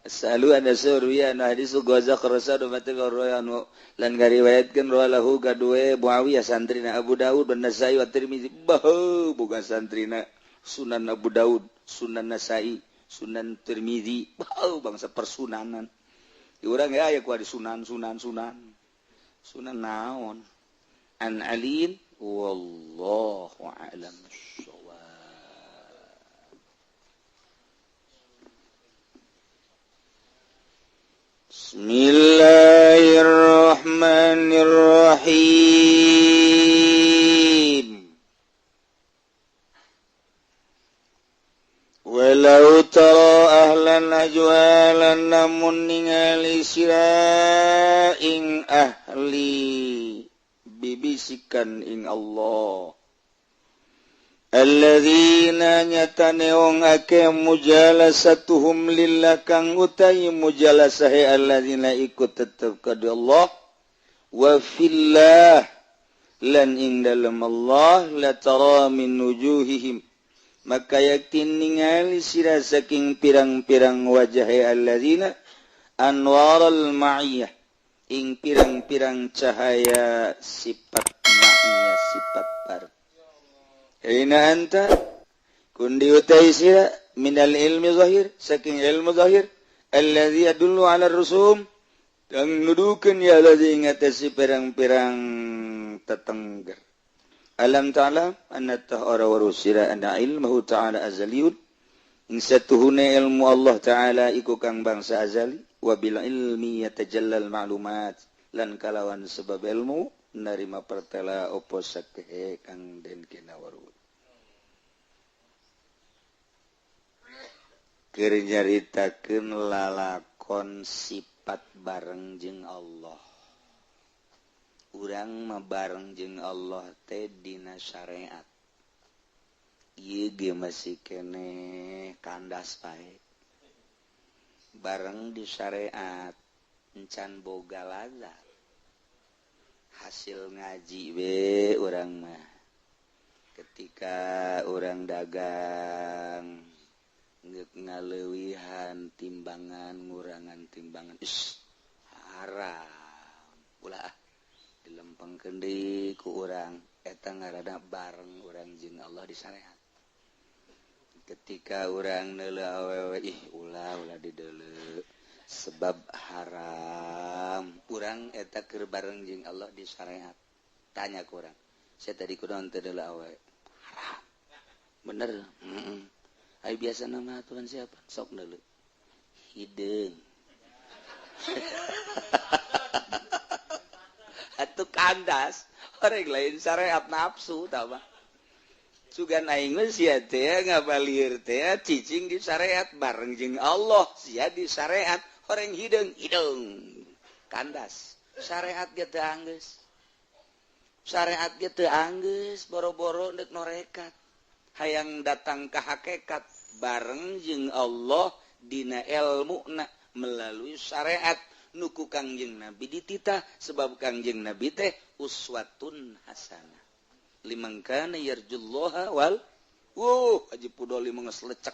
Salu ana surwiya anu hadis Ghazak Rasadu mati anu lan ngariwayatkeun rawahu kadue Muawiyah santrina Abu Daud dan Nasai wa Tirmizi. Bah boga santrina Sunan Abu Daud, Sunan Nasai, Sunan Tirmizi. Bah bangsa persunanan. Di urang ya aya ku di sunan sunan sunan. Sunan naon? An Alin wallahu a'lam. Bismillahirrahmanirrahim. Walau tara ahla ahwalan ajwalan lamun ningali sira ing ahli bibisikan ing Allah alladzina nyatane wong akeh mujalasatuhum lillah kang utai mujalasahe alladzina ikut tetep ka Allah wa fillah lan ing dalem Allah la tara min wujuhihim maka yakin ningali sira saking pirang-pirang wajahe alladzina anwaral ma'iyah ing pirang-pirang cahaya sifat ma'iyah sifat bar. Aina anta kundi utai sira minal ilmi zahir saking ilmu zahir alladzi yadullu ala rusum kang nudukeun ya alladzi ngatasi pirang-pirang tetengger. Alam ta'lam anna ta'ara wa rusira anna ilmuhu ta'ala azaliyun ing satuhune ilmu Allah ta'ala iku kang bangsa azali wa bil ilmi yatajallal ma'lumat lan kalawan sebab ilmu narima pertela opo sakehe kang den kinawaru. Keur nyaritakeun lalakon sifat bareng jeung Allah. Urang mah bareng jeung Allah teh dina syariat. Ieu ge masih keneh kandas pae. Bareng di syariat encan boga lazat. Hasil ngaji we urang mah. Ketika urang dagang ngeuk ngaleuwihan timbangan ngurangan timbangan is haram ulah dilempengkeun deui ku urang eta ngaranna bareng urang jeung Allah di syariat. Ketika urang neuleuh awewe ih ulah ulah dideuleu sebab haram urang eta keur bareng jeung Allah di syariat. Tanya ku urang, saya tadi kunaon teu deuleu awewe? Haram. Bener. Heeh. Ai biasa nama aturan siapa? Sok deuleu. Hideung. Atuh kandas, orang lain syariat nafsu tah mah. Sugan aing mah sia teh ngabalir teh cicing di syariat bareng jeung Allah, sia di syariat orang hideung hideung. Kandas. Syariat ge teu anggeus. Syariat ge teu anggeus boro-boro deuk norekat. Hayang datang ka hakikat bareng jeung Allah dina elmuna melalui syariat nuku Kangjeng Nabi dititah sebab Kangjeng Nabi teh uswatun hasanah liman kana yarjullaha wal Haji Pudoli mah geus lecek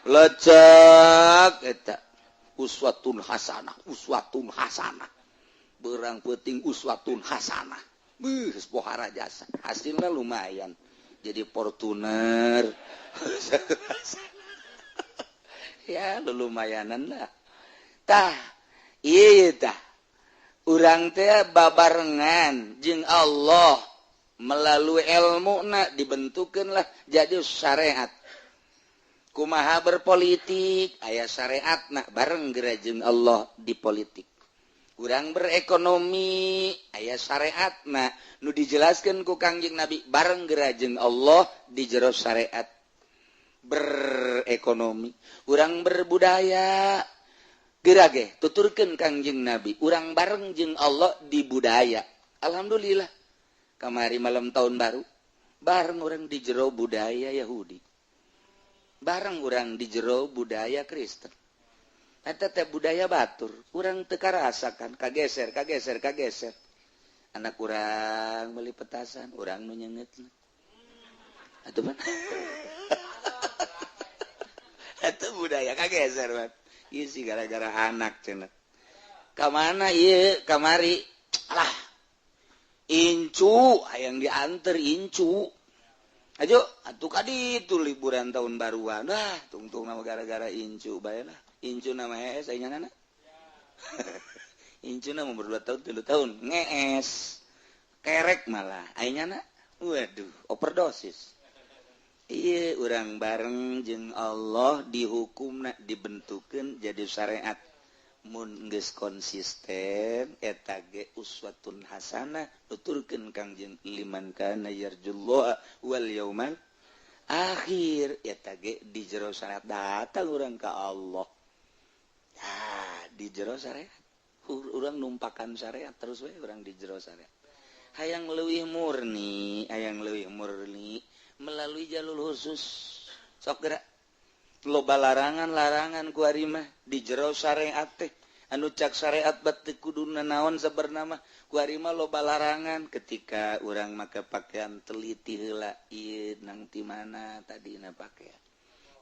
lecek eta uswatun hasanah uswatun hasanah berang peuting uswatun hasanah beuh geus pohara jasa hasilna lumayan jadi Fortuner ya lumayanan lah tah iya tah urang teh babarengan jeung Allah melalui ilmu na dibentukeun lah jadi syariat. Kumaha berpolitik aya syariat na bareng geura jeung Allah di politik. Urang berekonomi aya syariat na nu dijelaskeun ku Kangjeng Nabi bareng geura jeung Allah di jero syariat berekonomi. Urang berbudaya geura ge tuturkeun Kangjeng Nabi urang bareng jeung Allah di budaya. Alhamdulillah kamari malam tahun baru bareng urang di jero budaya Yahudi, bareng urang di jero budaya Kristen. Eta teh budaya batur urang teu karasakan kageser kageser kageser. Anak urang meuli petasan urang nu nyeungeutna atuh mah eta budaya kageser mah. Ieu sih gara-gara anak cenah. Ka mana ieu kamari? Alah. Incu hayang dianter incu. Ajo atuh ka ditu liburan tahun baruan. Dah tungtung nama gara-gara incu bae lah. Incu nama hees aing nana. Incu nama umur 2 tahun 3 tahun ngees. Kerek malah aing nana. Waduh, overdosis. Iya, urang bareng jeung Allah dihukumna dibentukeun jadi syariat. Mun geus konsisten eta ge uswatun hasanah nuturkeun Kangjeng liman kana yarjullaha wal yaumal Akhir eta ge di jero syariat datang urang ka Allah. Ah, di jero syariat urang numpakan syariat terus we urang di jero syariat. Hayang leuwih murni, hayang leuwih murni melalui jalur khusus. Sok gerak loba larangan-larangan ku ari mah di jero syariat teh anu cak syariat bat teu kudu naon sabenerna ku ari mah loba larangan. Ketika urang make pakaian teliti heula, ieu nang ti mana tadina pakaian,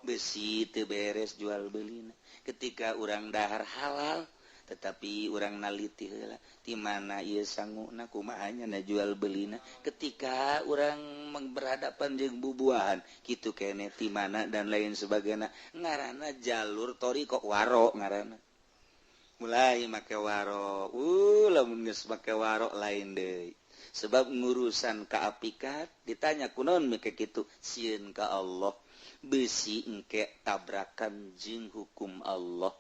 besi teu beres jual belina. Ketika urang dahar halal tetapi urang naliti heula ti mana ieu sanguna, kumaha nya na jual belina. Ketika urang berhadapan jeung bubuahan kitu kene ti mana dan lain sebagainya, ngaranna jalur thoriqoh waro, ngaranna mulai make waro. Lamun geus make waro lain deui, sebab ngurusan kaapikat ditanya kunaon make kitu, sieun ka Allah, besi engke tabrakan jeung hukum Allah.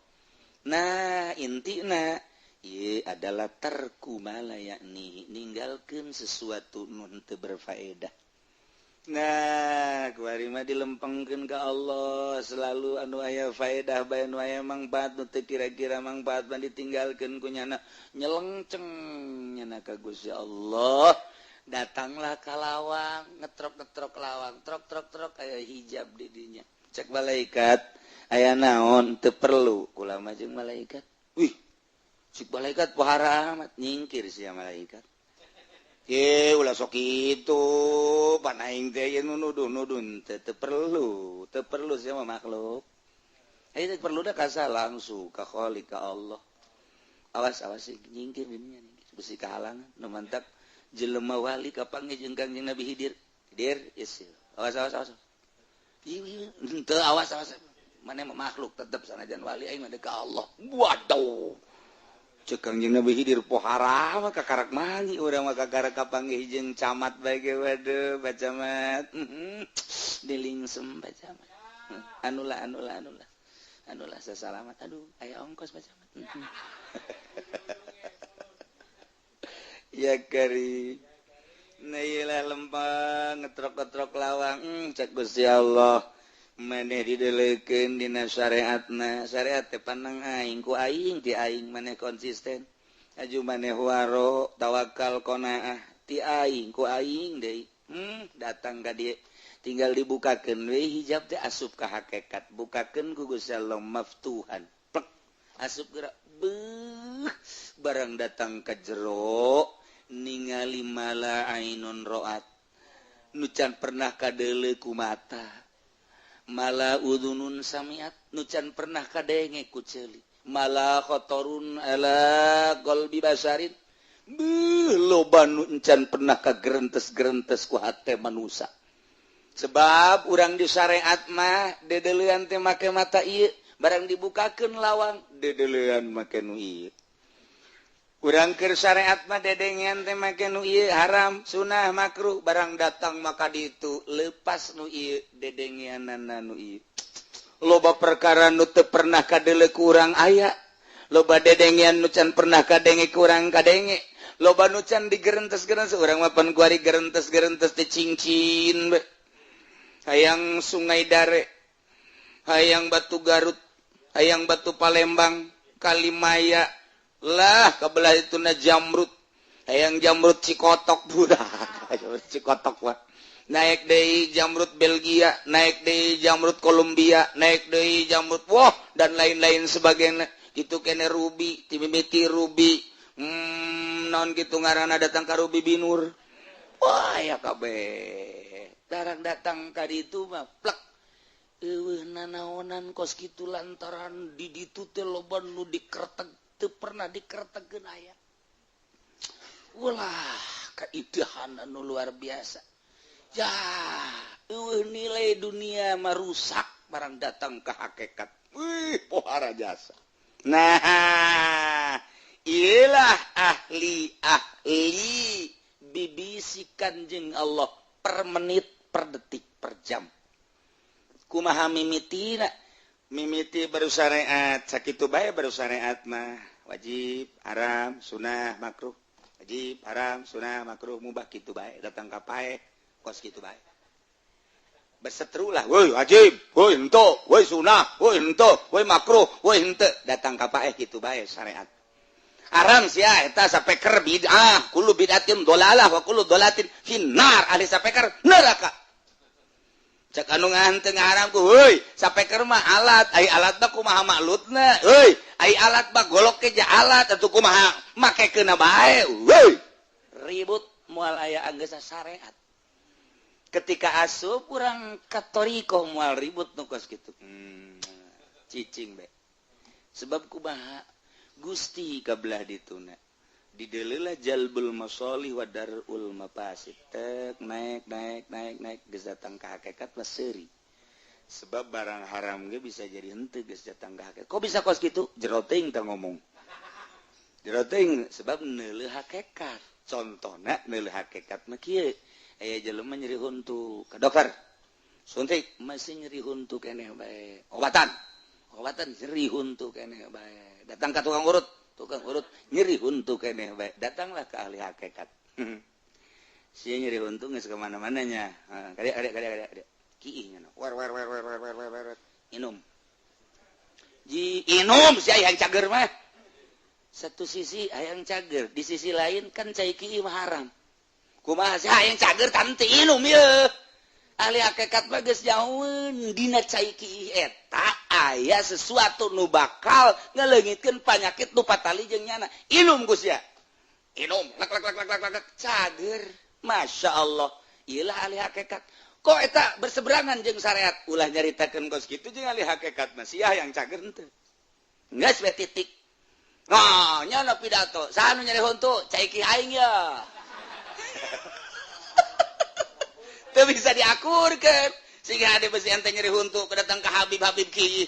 Nah, intina ieu adalah tarku mala yakni ninggalkeun sesuatu nu teu berfaedah. Nah, kuari mah dilempengkeun ka Allah selalu anu aya faedah bae, anu aya mangfaat, nu teu kira-kira mangfaat mah ditinggalkeun ku nyana, nyelengceng nyana ka Gusti Allah. Datanglah ka lawang, ngetrok-ngetrok lawang, trok trok trok, aya hijab di dinya. Cek malaikat, aya naon? Teu perlu kula mah jeung malaikat. Wih, cek malaikat pohara amat, nyingkir sia malaikat. Ye, ulah sok itu, pan aing teh ieu nu nuduh-nuduh teu, teu perlu, teu perlu sia mah makhluk. Ayo teu perlu dah kasa langsung ka Khaliq, ka Allah. Awas awas nyingkir dinya, besi kahalangan nu mantak jelema wali kapanggih jeung Kangjeng Nabi Khidir. Khidir, yes. Awas awas awas. Ieu teu, awas awas. Maneh mah makhluk tetep sanajan wali, aing mah ka Allah. Waduh. Cek Kangjeng Nabi Khidir pohara mah kakarak mangi urang mah kakarak kapanggih jeung camat bae ge, waduh Pak Camat. Dilingsem Pak Camat. Anulah anulah anulah. Anulah sasalamat, aduh aya ongkos Pak Camat. Ya kari. Nah iyalah lempang ngetrok-ngetrok lawang, cek Gusti Allah. Maneh dideleukeun dina syariatna, syariat teh panang aing ku aing ti aing maneh konsisten. Aju maneh waro tawakal qanaah ti aing ku aing deui. Datang ka dieu tinggal dibukakeun we hijab teh asup ka hakikat, bukakeun ku Gusti Allah maftuhan. Plek asup gerak beuh barang datang ka jero ningali mala ainun roat nu can pernah kadeuleu ku mata, mala udhunun samiat nu can pernah kadenge ku ceuli, mala khotorun ala qalbi basarin beuh loba nu can pernah kagerentes-gerentes ku hate manusa. Sebab urang di syariat mah dedeleuan teh make mata ieu, barang dibukakeun lawang dedeleuan make nu ieu. Urang keur syariat mah dedengean teh make nu ieu, haram sunah makruh, barang datang maka ditu lepas nu ieu dedengeanana nu ieu. Loba perkara nu teu pernah kadeuleu ku urang aya, loba dedengean nu can pernah kadenge ku urang kadenge, loba nu can digerentes-gerentes urang mah pan kuari gerentes-gerentes teh cincin we. Hayang Sungai Dare, hayang Batu Garut, hayang Batu Palembang, Kalimaya lah kabelah itu na jamrut, hayang jamrut Cikotok budak, jamrut Cikotok wah. Naik deui jamrut Belgia, naik deui jamrut Kolombia, naik deui jamrut wah dan lain-lain sebagainya. Kitu kene ruby, timimiti ruby, naon kitu ngaranna datang ka Ruby Binur. Wah ya kabeh. Darang datang ka ditu mah plek. Eueuh nanaonan kos kitu lantaran di ditu teh loba nu dikerteg teu pernah dikertegeun aya. Ulah kaidahan anu luar biasa. Ya, eueuh nilai dunia mah rusak barang datang ke hakikat. Wih, pohara jasa. Nah, iyalah ahli-ahli bibisikan jeung Allah per menit, per detik, per jam. Kumaha mimitina? Mimiti baru syariat, sakitu bae baru syariat mah wajib, haram, sunah, makruh. Wajib, haram, sunah, makruh, mubah kitu bae, datang ka pae kos kitu bae. Berseteru lah, woi wajib, woi henteu, woi sunah, woi henteu, woi makruh, woi henteu. Datang ka paeh kitu bae syariat. Haram sia eta sapeker bid'ah, kullu bid'atin dolalah wa kullu dolatin finnar, ahli sapeker neraka. Cek anu ngahenteu ngaharam ku, heuy, sapeker mah alat, ai alat mah kumaha maklutna, heuy, ai alat mah golok ke alat atuh kumaha makekeunna bae, heuy. Ribut moal aya anggeusna syariat. Ketika asup urang katoriko moal ribut nu kos kitu. Cicing be. Sebab kumaha Gusti kabelah dituna. Dideuleula jalbul masalih wa darul mafasid. Tek naik naik naik naik geus datang ka hakikat mah seuri. Sebab barang haram ge bisa jadi henteu geus datang ka hakikat. Kok bisa kos kitu? Jero teuing teh ngomong. Jero teuing sebab neuleuh hakikat. Contona neuleuh hakikat mah kieu. Aya jelema nyeri huntu ka dokter. Suntik masih nyeri huntu keneh bae. Obatan. Obatan nyeri huntu keneh bae. Datang ka tukang urut nyeri huntu keneh bae. Datanglah ke ahli hakikat. Sia nyeri huntu geus ka mana-mana nya. Kade kade kade kade. Kiih nya. War war war war war war war. Inum. Ji inum sia hayang cager mah. Satu sisi hayang cager, di sisi lain kan cai kiih mah haram. Kumaha sih hayang cager tante inum ye. Ahli hakikat mah geus jauheun dina cai kiih eta aya sesuatu nu bakal ngaleungitkeun panyakit nu patali jeung nyana. Inum Gus ya. Inum lak lak lak lak lak cager. Masya Allah. Iyalah ahli hakikat. Kok eta berseberangan jeung syariat? Ulah nyaritakeun kos kitu jeung ahli hakikat mah sia hayang cager henteu. Geus we titik. Nah, nyana pidato. Saha nu nyeri huntu? Cai kiih aing ya. Teu bisa diakurkeun sehingga ada besi ente nyeri huntu kedatang ke Habib-habib kieu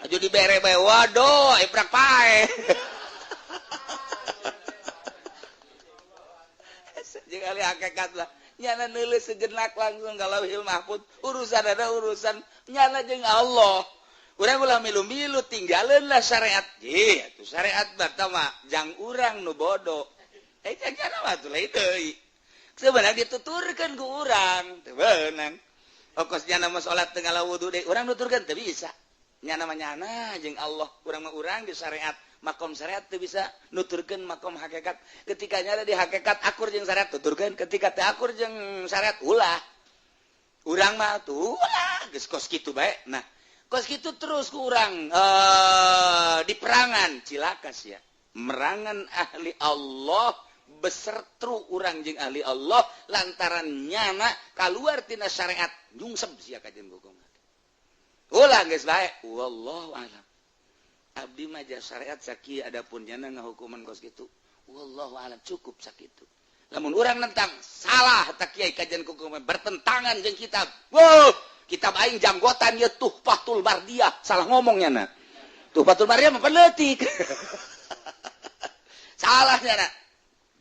aju dibere bae waduh iprak pae. Jeung ahli hakikat lah nyana neuleus sejenak langsung ka Lauhil Mahfuz, urusan ada urusan nyana jeung Allah. Urang ulah milu-milu tinggaleun lah syariat. Ih atuh syariat mah jang urang nu bodoh. Eh nyana mah atuh lain deui. Sebenarnya dituturkan ke urang, teu beunang. Okos nyana mah salat teu ngala wudu deui, urang nuturkeun teu bisa. Nyana mah nyana jeung Allah, urang mah urang di syariat, makom syariat teu bisa nuturkeun makom hakikat. Ketika nyana di hakikat akur jeung syariat tuturkeun, ketika teu akur jeung syariat ulah. Urang mah tuh ulah geus kos kitu bae. Nah, kos kitu terus ku urang di perangan cilaka sia. Merangan ahli Allah besertru urang jeung ahli Allah lantaran nyana kaluar tina syariat nyungsep sia ka jeung hukum. Ulah geus bae wallahu alam. Abdi mah syariat sakieu adapun nyana ngahukuman kos kitu. Wallahu alam cukup sakitu. Lamun urang nentang salah tak kiai kajian hukum bertentangan jeung kitab. Wow, kitab aing janggotan ye Tuhfatul Bardiyah, salah ngomong nyana. Tuhfatul Bardiyah mah peneutik. Salah nyana.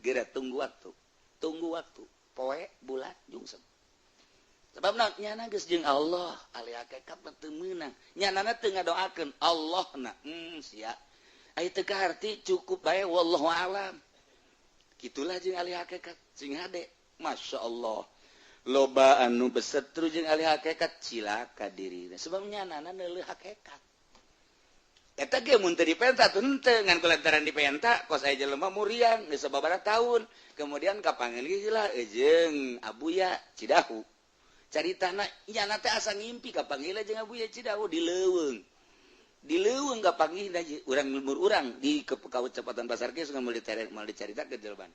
Geura tunggu waktu, poe bulan jungsep. Sebab nyana geus jeung Allah, ahli hakikat mah teu meunang. Nyanana teu ngadoakeun Allahna. Sia. Aya teu kaharti cukup bae wallahu alam. Kitulah jeung ahli hakikat sing hade. Masya Allah. Loba anu besetru jeung ahli hakikat cilaka dirina. Sebab nyanana neuleuh hakikat. Eta ge mun teu dipenta teu henteu ngan kulantaran dipenta kos aya jelema muriang geus sababaraha tahun kemudian kapanggil lah jeung Abuya Cidahu caritana nyana teh asa ngimpi kapanggil jeung Abuya Cidahu di leuweung kapanggih urang lembur urang di kecepatan pasar ge geus moal dicaritakeun jelema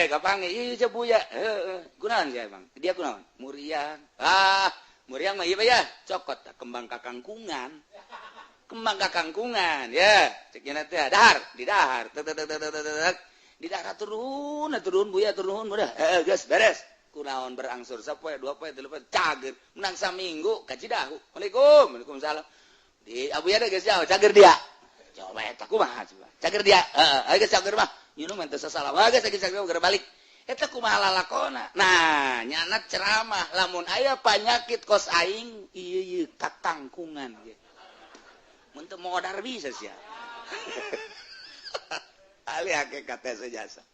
kapanggil ieu ceu Buya heueuh kunaon sia emang dia kunaon muriang muriang mah ieu ya cokot kembang kakangkungan kembang kakangkungan ya cek nya teh dahar di dahar tek tek tek tek tek di dahar turun turun Buya turun udah geus beres kunaon berangsur sapoe dua poe tilu poe cager menang saminggu ka Cidahu. Waalaikum waalaikumsalam di Abuya da geus jauh cager dia coba eta kumaha coba cager dia heeh geus cager mah nyeun mah teu sasalah geus cager geus balik eta kumaha lalakona. Nah nyana ceramah lamun aya panyakit kos aing ieu ieu kakangkungan ge mun teu modar bisa sia. Ahli hakikat teh sejasa.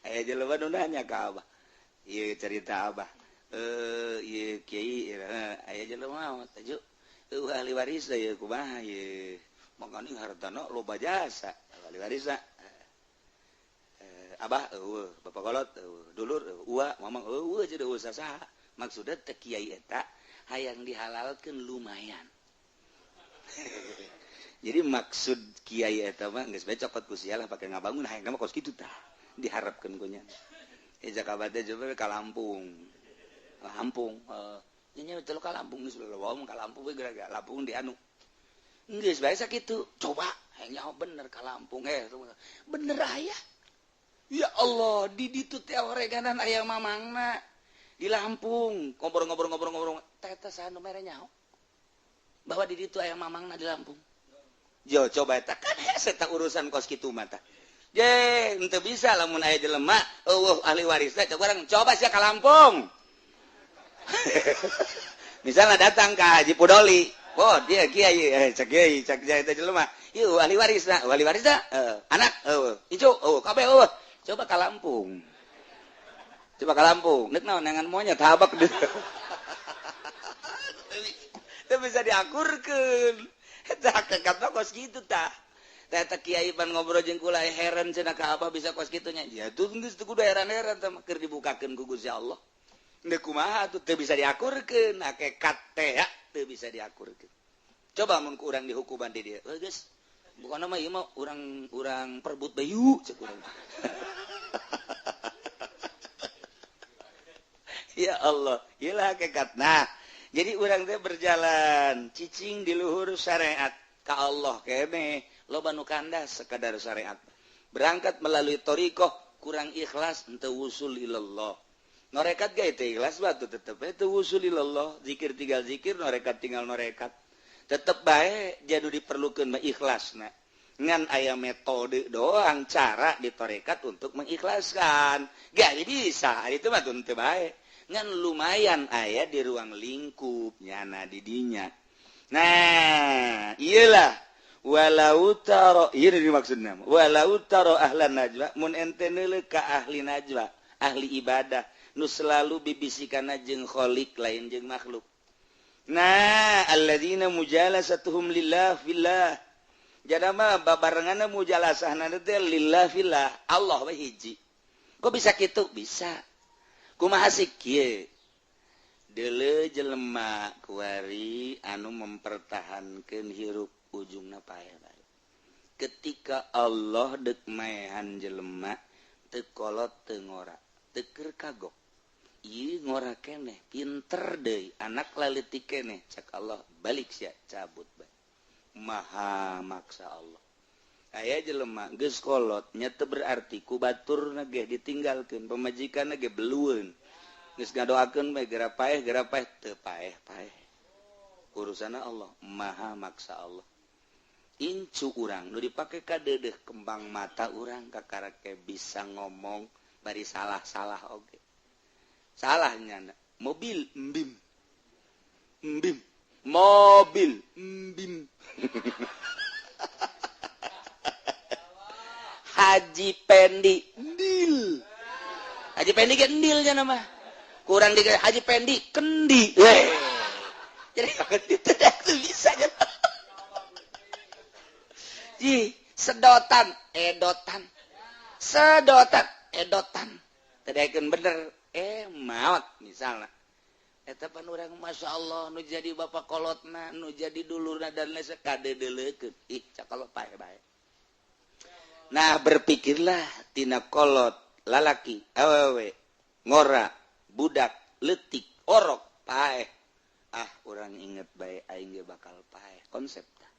Aya jelema nu nanya ka Abah. Ieu cerita Abah. Ieu kiai aya jelema maot aju eueuh ahli waris ieu kumaha ieu mangkaning hartana loba jasa ahli waris abah eueuh bapak kolot eueuh dulur eueuh uwa mamang eueuh jadi eueuh sasaha maksudna teh kiai eta hayang dihalalkeun lumayan. Jadi maksud kiai eta mah geus bae cokot ku sia lah pake ngabangun hayang mah kos kitu tah diharapkeun ku nya. Jaka teh coba ka Lampung. Lampung nya teh ka Lampung geus leuweung ka Lampung we gara-gara Lampung di anu. Geus bae sakitu coba hayang nyaho bener ka Lampung bener aya. Ya Allah di ditu teh oreganan aya mamangna di Lampung ngobrol-ngobrol-ngobrol-ngobrol teh teh saha nu mere nyaho bahwa di ditu aya mamangna di Lampung. Jo coba eta kan hese ta urusan kos kitu mah tah. Je henteu bisa lamun aya jelema eueuh ahli warisna coba urang coba sia ka Lampung. Misalnya datang ke Haji Pudoli, oh dia kiai, cek kiai, cek kiai teh jelema, ieu ahli warisna, anak, incu, kabeh eueuh. Coba ka Lampung. Coba ka Lampung, nek naon neangan monyet habak deui. Teu bisa diakurkeun. Eta hakikatna kos kitu tah. Teh kiai pan ngobrol jeung kula heran cenah ka apa bisa kos kitu nya. Ya tuh geus teu kudu heran-heran teh keur dibukakeun ku Gusti Allah. Ndek kumaha atuh teu bisa diakurkeun hakikat teh ya teu bisa diakurkeun. Coba mun ku urang dihukuman di dieu. Heuh geus. Bukan mah ieu mah urang perbut bayu cek urang. Ya Allah, ieu lah hakikat. Nah, jadi urang teh berjalan cicing di luhur syariat ka Allah keneh loba nu kandas sekadar syariat. Berangkat melalui thariqah kurang ikhlas henteu wusul ilallah. Norekat ge teu ikhlas batu tetep we teu wusul ilallah, zikir tinggal zikir, norekat tinggal norekat. Tetep bae jadu diperlukeun mah ikhlasna. Ngan aya metode doang cara di tarekat untuk mengikhlaskan. Gak bisa, itu mah teu bae. Ngan lumayan aya di ruang lingkup nyana di dinya. Nah, iyalah walau taro ieu dimaksudna. Walau taro ahlan najwa mun ente neuleuh ka ahli najwa, ahli ibadah nu selalu bibisikana jeung kholiq lain jeung makhluk. Nah, alladzina mujalasatuhum lillah fillah. Jadama babarenganna mujalasahna teh lillah fillah, Allah we hiji. Kok bisa kitu? Bisa. Kumaha sih kieu? Deuleu jelema kuari anu mempertahankeun hirup ujungna paeh bae. Ketika Allah deuk maehan jelema teu kolot teu ngora, teu keur kagok. Ieu ngora keneh, pinter deui, anak laletik keneh, cak Allah balik sia cabut bae. Maha maksa Allah. Aya jelema geus kolot nya teu berarti ku baturna ge ditinggalkeun, pamajikanna ge belueun. Geus ngadoakeun bae geura paeh teu paeh-paeh. Urusanna Allah, maha maksa Allah. Incu urang nu dipake ka deudeuh kembang mata urang kakarake bisa ngomong bari salah-salah oge. Salahnya mobil embim. Embim. Mobil embim. Haji Pendi endil. Haji Pendi ge endilnya nama. Kurang di Haji Pendi kendi. Jadi itu bisa nya. Ji, sedotan, edotan. Sedotan, edotan. Tadakeun bener maot misalnya. Eta pan urang Masya Allah nu jadi bapak kolotna, nu jadi dulurna dan lain kadedeleukeun. Ih, cakolot pae bae. Nah, berpikirlah tina kolot lalaki, awewe, ngora, budak, leutik, orok, paeh. Ah, urang inget bae aing ge bakal paeh konsep tah.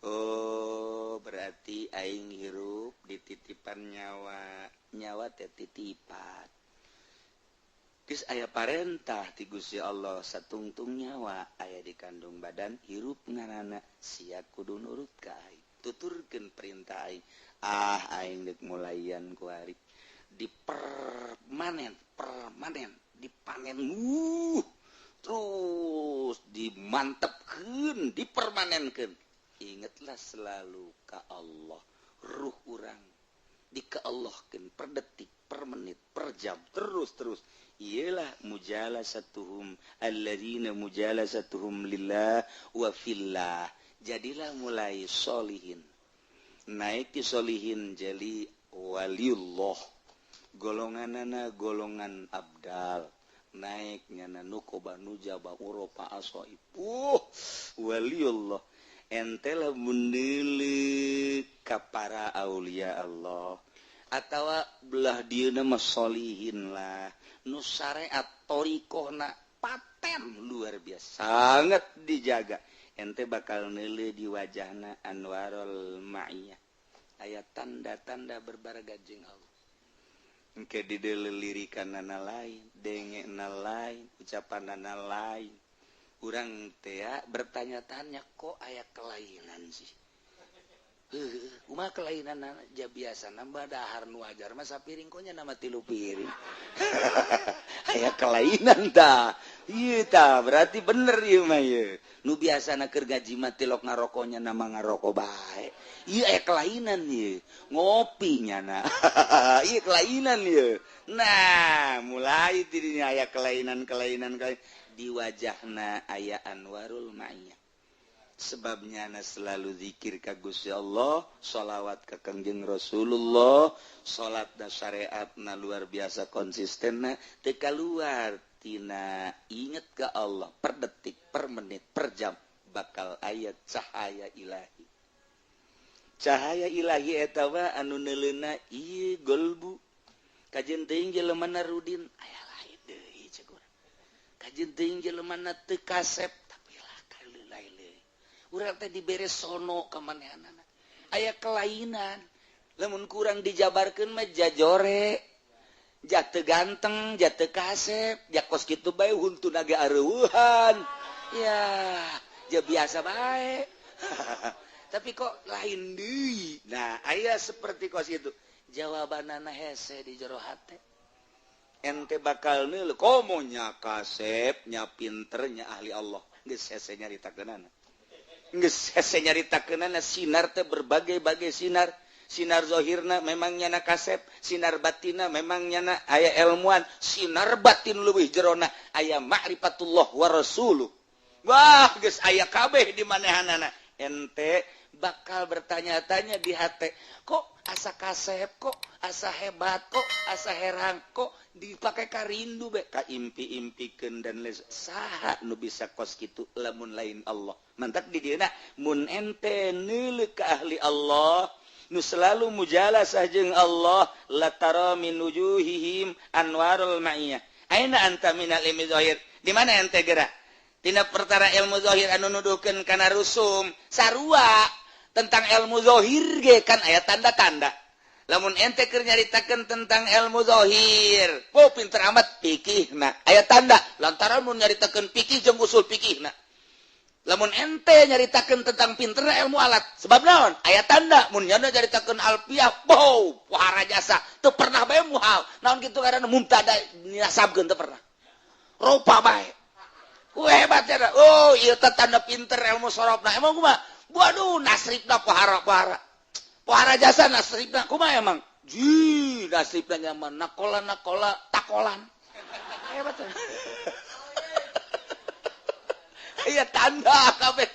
Oh, berarti aing hirup dititipan nyawa, nyawa teh titipan. Geus aya parentah ti Gusti Allah satungtung nyawa aya di kandung badan hirup ngaranna sia kudu nurut ka aing. Tuturkeun perintah aing. Ah, aing deuk mulayan ku ari. Dipermanen, permanen, dipanen. Terus dimantepkeun, dipermanenkeun. Ingatlah selalu ka Allah, ruh urang dika Allahkeun per detik, per menit, per jam, terus-terus. Iyalah mujalasatuhum alladzina mujalasatuhum lillah wa fillah. Jadilah mulai solihin, naik ti solihin jadi waliullah, golonganana golongan abdal, naik nyana nukoba nujaba uropa asoib, waliullah. Ente lamun deuleuh ka para aulia Allah atawa belah dieuna mah solihin lah, nu syariat thariqahna paten luar biasa, sangat dijaga. Ente bakal neuleuh di wajahna anwarul ma'iyah, aya tanda-tanda berbarga jeung Allah. Engke dideuleuh lirikanana lain, dengekna lain, ucapanana lain. Urang teh bertanya-tanya kok aya kelainan sih. Kumaha kelainan ja biasa nambah dahar nu wajar mah sapiring konya nama 3 piring. Aya kelainan ta. Ieu ta berarti bener ieu mah ieu. Nu biasana keur gaji mah tilok ngarokonya nama ngaroko bae. Ieu aya kelainan ieu. Ngopi nyana. Ieu kelainan ieu. Nah, mulai tidinya aya kelainan-kelainan di wajahna aya anwarul ma'iyah. Sebabnya na selalu zikir ka Gusti Allah, sholawat ka Kangjeng Rasulullah, salat da syariatna luar biasa konsistenna, teu kaluar tina inget ka Allah per detik, per menit, per jam bakal aya cahaya ilahi. Cahaya ilahi eta mah anu neuleuna ieu golbu. Kajeun teuing jelemana rudin aya lain deui cek urang. Kajeun teuing jelemana teu kasep. Urang teh dibere sono ka manehanana. Aya kelainan. Lamun kurang dijabarkeun mah jajore. Ja teu ganteng, ja teu kasep, ja kos kitu bae huntuna ge areueuhan. Ya, ja biasa bae. Tapi kok lain deui. Nah, aya seperti kos itu. Jawabanana hese di jero hate. Ente bakal neuleuh komo nya kasep, nya pinter, nya ahli Allah. Geus hese nyaritakeunana. Geus hese nyaritakeunana sinar teh berbagai-bagai sinar. Sinar zahirna memang nyana kasep, sinar batinna memang nyana aya ilmuan, sinar batin leuwih jerona aya ma'rifatullah wa rasuluh. Wah, geus aya kabeh di manehanana. Ente bakal bertanya-tanya di hate, kok asa kasep, kok asa hebat, kok asa herang, kok dipake karindu be ka impi-impikeun dan les saha nu bisa kos kitu lamun lain Allah. Mantak di dieuna mun ente neuleuh ka ahli Allah nu selalu mujalasah jeung Allah, latara min wujuhihim anwarul ma'iyah. Aina anta minal ilmi zahir? Di mana ente gerak? Tina pertara ilmu zahir anu nuduhkeun kana rusum sarua tentang ilmu zahir ge kan aya tanda-tanda. Lamun ente keur nyaritakeun tentang ilmu zahir, oh pinter amat fikihna, aya tanda lantaran mun nyaritakeun fikih jeung usul fikihna. Lamun ente nyaritakeun tentang pinterna ilmu alat, sebab naon? Aya tanda mun nyana nyaritakeun alfiah, wow, pohara jasa, teu pernah bae muhal. Naon kitu ngaranna mubtada nasabkeun teu pernah. Rupa bae. Ku hebat ya. Oh, ieu teh tanda pinter ilmu sorobna. Emang kumaha? Waduh, nasribna pohara-pohara. Pohara jasa nasribna kumaha emang? Ji, nasribna nyaman nakola-nakola takolan. Hebat. Iya tanda kabeh.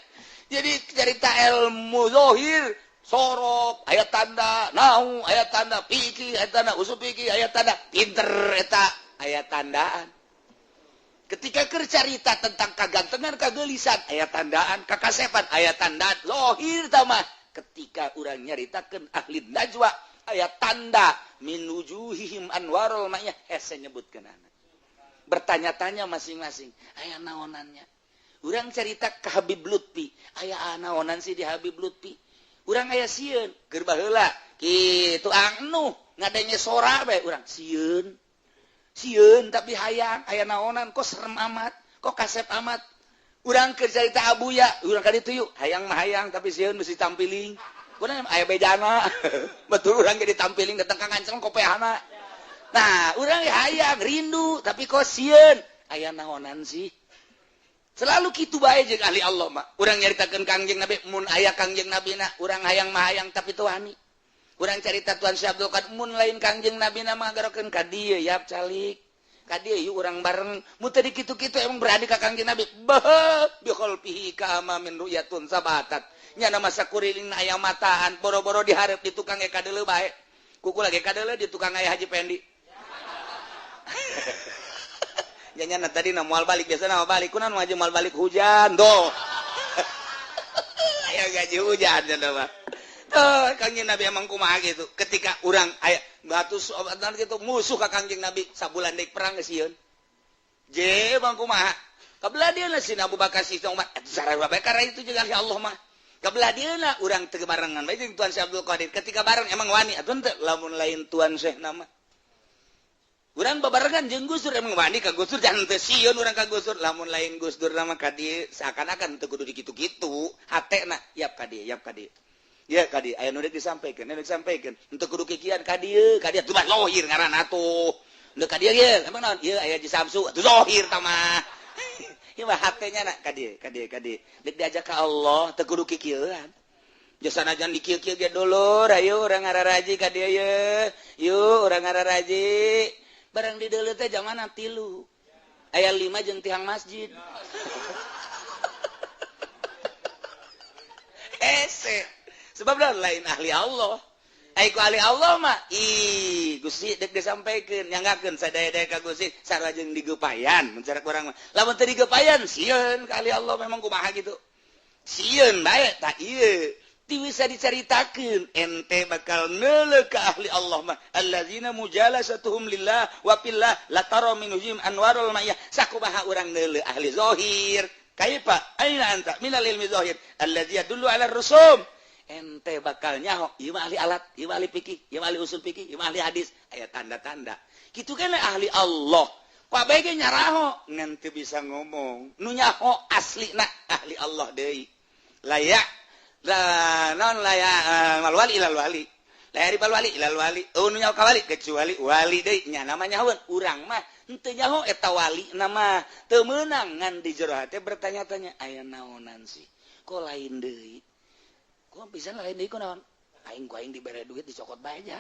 Jadi cerita ilmu zahir sorop aya tanda, nau aya tanda, fikih aya tanda, usul fikih aya tanda, pinter eta aya tandaan. Ketika keur carita tentang kagantengan, kagelisan aya tandaan, kakasepan aya tandaan, zahir tah mah. Ketika urang nyaritakeun ahli najwa aya tanda min wujuhihim anwarul ma'iyah, hese nyebutkeunana. Bertanya-tanya masing-masing, aya naonannya. Urang cerita ke Habib Lutfi, aya naonan sih di Habib Lutfi. Urang aya sieun, keur baheula kitu angnuh ngadenge sora bae urang sieun. Sieun tapi hayang, aya naonan kok serem amat, kok kasep amat. Urang keur carita Abuya, urang ka ditu yuk, hayang mah hayang tapi sieun mesti tampiling. Kunaon aya bejana. Betul urang ge ditampiling datang ka nganceng kopeahna. Nah, urang hayang rindu tapi kok sieun, aya naonan sih. Selalu kitu bae jeung ahli Allah mah. Urang nyaritakeun Kangjeng Nabi, mun aya Kangjeng Nabi na, urang hayang mah hayang tapi teu wani. Urang carita Tuan Syekh Abdul Qadir mun lain Kangjeng Nabi na mah garokeun ka dieu yap calik. Ka dieu yuk urang bareng. Mu teu dikitu-kitu emang berani ka Kangjeng Nabi. Beuh bi khalfihi ka amamin ru'yatun sabatat. Nyana masa kuriling aya mataan boro-boro dihareup di tukang ge kadeuleu bae. Kuku lagi kadeuleu di tukang aya Haji Pendi. Nyana tadi na moal balik biasa na balik kunaon maju moal balik hujan doh. Aya gaji hujan cenah mah. Tuh Kangjeng Nabi emang kumaha gitu. Ketika urang aya batu gitu musuh ka Kangjeng Nabi sabulan deui perang geus sieun. Je bang kumaha? Kabelah dieuna si Abu Bakar si Umar sarua bae karena itu juga ya Allah mah. Kabelah dieuna urang teu barengan bae jeung Tuan Syekh Abdul Qadir. Ketika bareng emang wani atuh teu lamun lain Tuan Syekh nama. Urang babarengan jeung Gus Dur emang wani ka Gus Dur jangan teu sieun urang ka Gus Dur lamun lain Gus Dur nama ka dieu seakan-akan teu kudu dikitu-kitu hatena yap ka dieu yap ka dieu. Ya ka dieu aya nu deuk disampaikan anu disampaikan henteu kudu kikian ka dieu tuh mah lohir ngaranna atuh. Henteu ka dieu ye emang naon ieu aya Ji Samsu atuh lohir tah mah. Ieu mah hatenya na ka dieu ka dieu ka dieu deuk diajak ka Allah teu kudu kikieuan. Jasanajan dikieu-kieu ge dulur ayo urang ngararaji ka dieu ye. Yuk urang ngararaji. Barang di deuleu teh jamana 3. Aya 5 jeung tihang masjid. Hese. Sebab lain ahli Allah. Ai ku ahli Allah mah ih Gusti deuk disampaikeun nyanggakeun sadaya-daya ka Gusti sarua jeung digepayan mun cara urang mah. Lamun teu digepayan sieun ka ahli Allah memang kumaha gitu. Sieun bae tah ieu. Ti bisa dicaritakeun ente bakal neuleuh ka ahli Allah mah allazina mujalasatuhum lillah wa billah la tara minhum anwarul ma'iyah sakumaha urang neuleuh ahli zahir kaifa aina anta minal ilmi zahir allazi yadullu ala rusum ente bakal nyaho ieu mah ahli alat ieu mah ahli fikih ieu mah ahli usul fikih ieu mah ahli hadis aya tanda-tanda kitu kan ahli Allah kabeh ge nyaraho ngan teu bisa ngomong nu nyaho aslina ahli Allah deui layak la non la ya mal wali ilal wali la yarifal wali ilal wali oh nu nyaho ka wali kecuali wali deui nya nama nyahoeun urang mah henteu nyaho eta wali nama teu meunang ngan di jero hate bertanya-tanya aya naonan sih kok lain deui kok bisa lain deui kunaon aing ku aing dibere duit dicokot bae nya.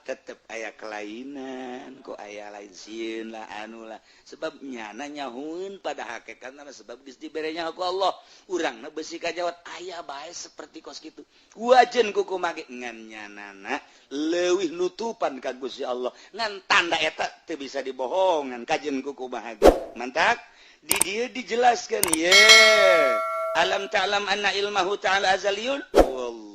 Tetep aya kelainan kok aya lain sieun lah anu lah sebab nyana nyahueun pada hakikatna sebab geus dibere nyaho ku Allah urangna beusi kajawat aya bae seperti kos kitu wajen ku kumaha ngan nyanana leuwih nutupan ka Gusti Allah ngan tanda eta teu bisa dibohongan kajen ku kumaha mantak di dieu dijelaskeun ye alam ta'lam anna ilmahu ta'ala azaliyun wallah.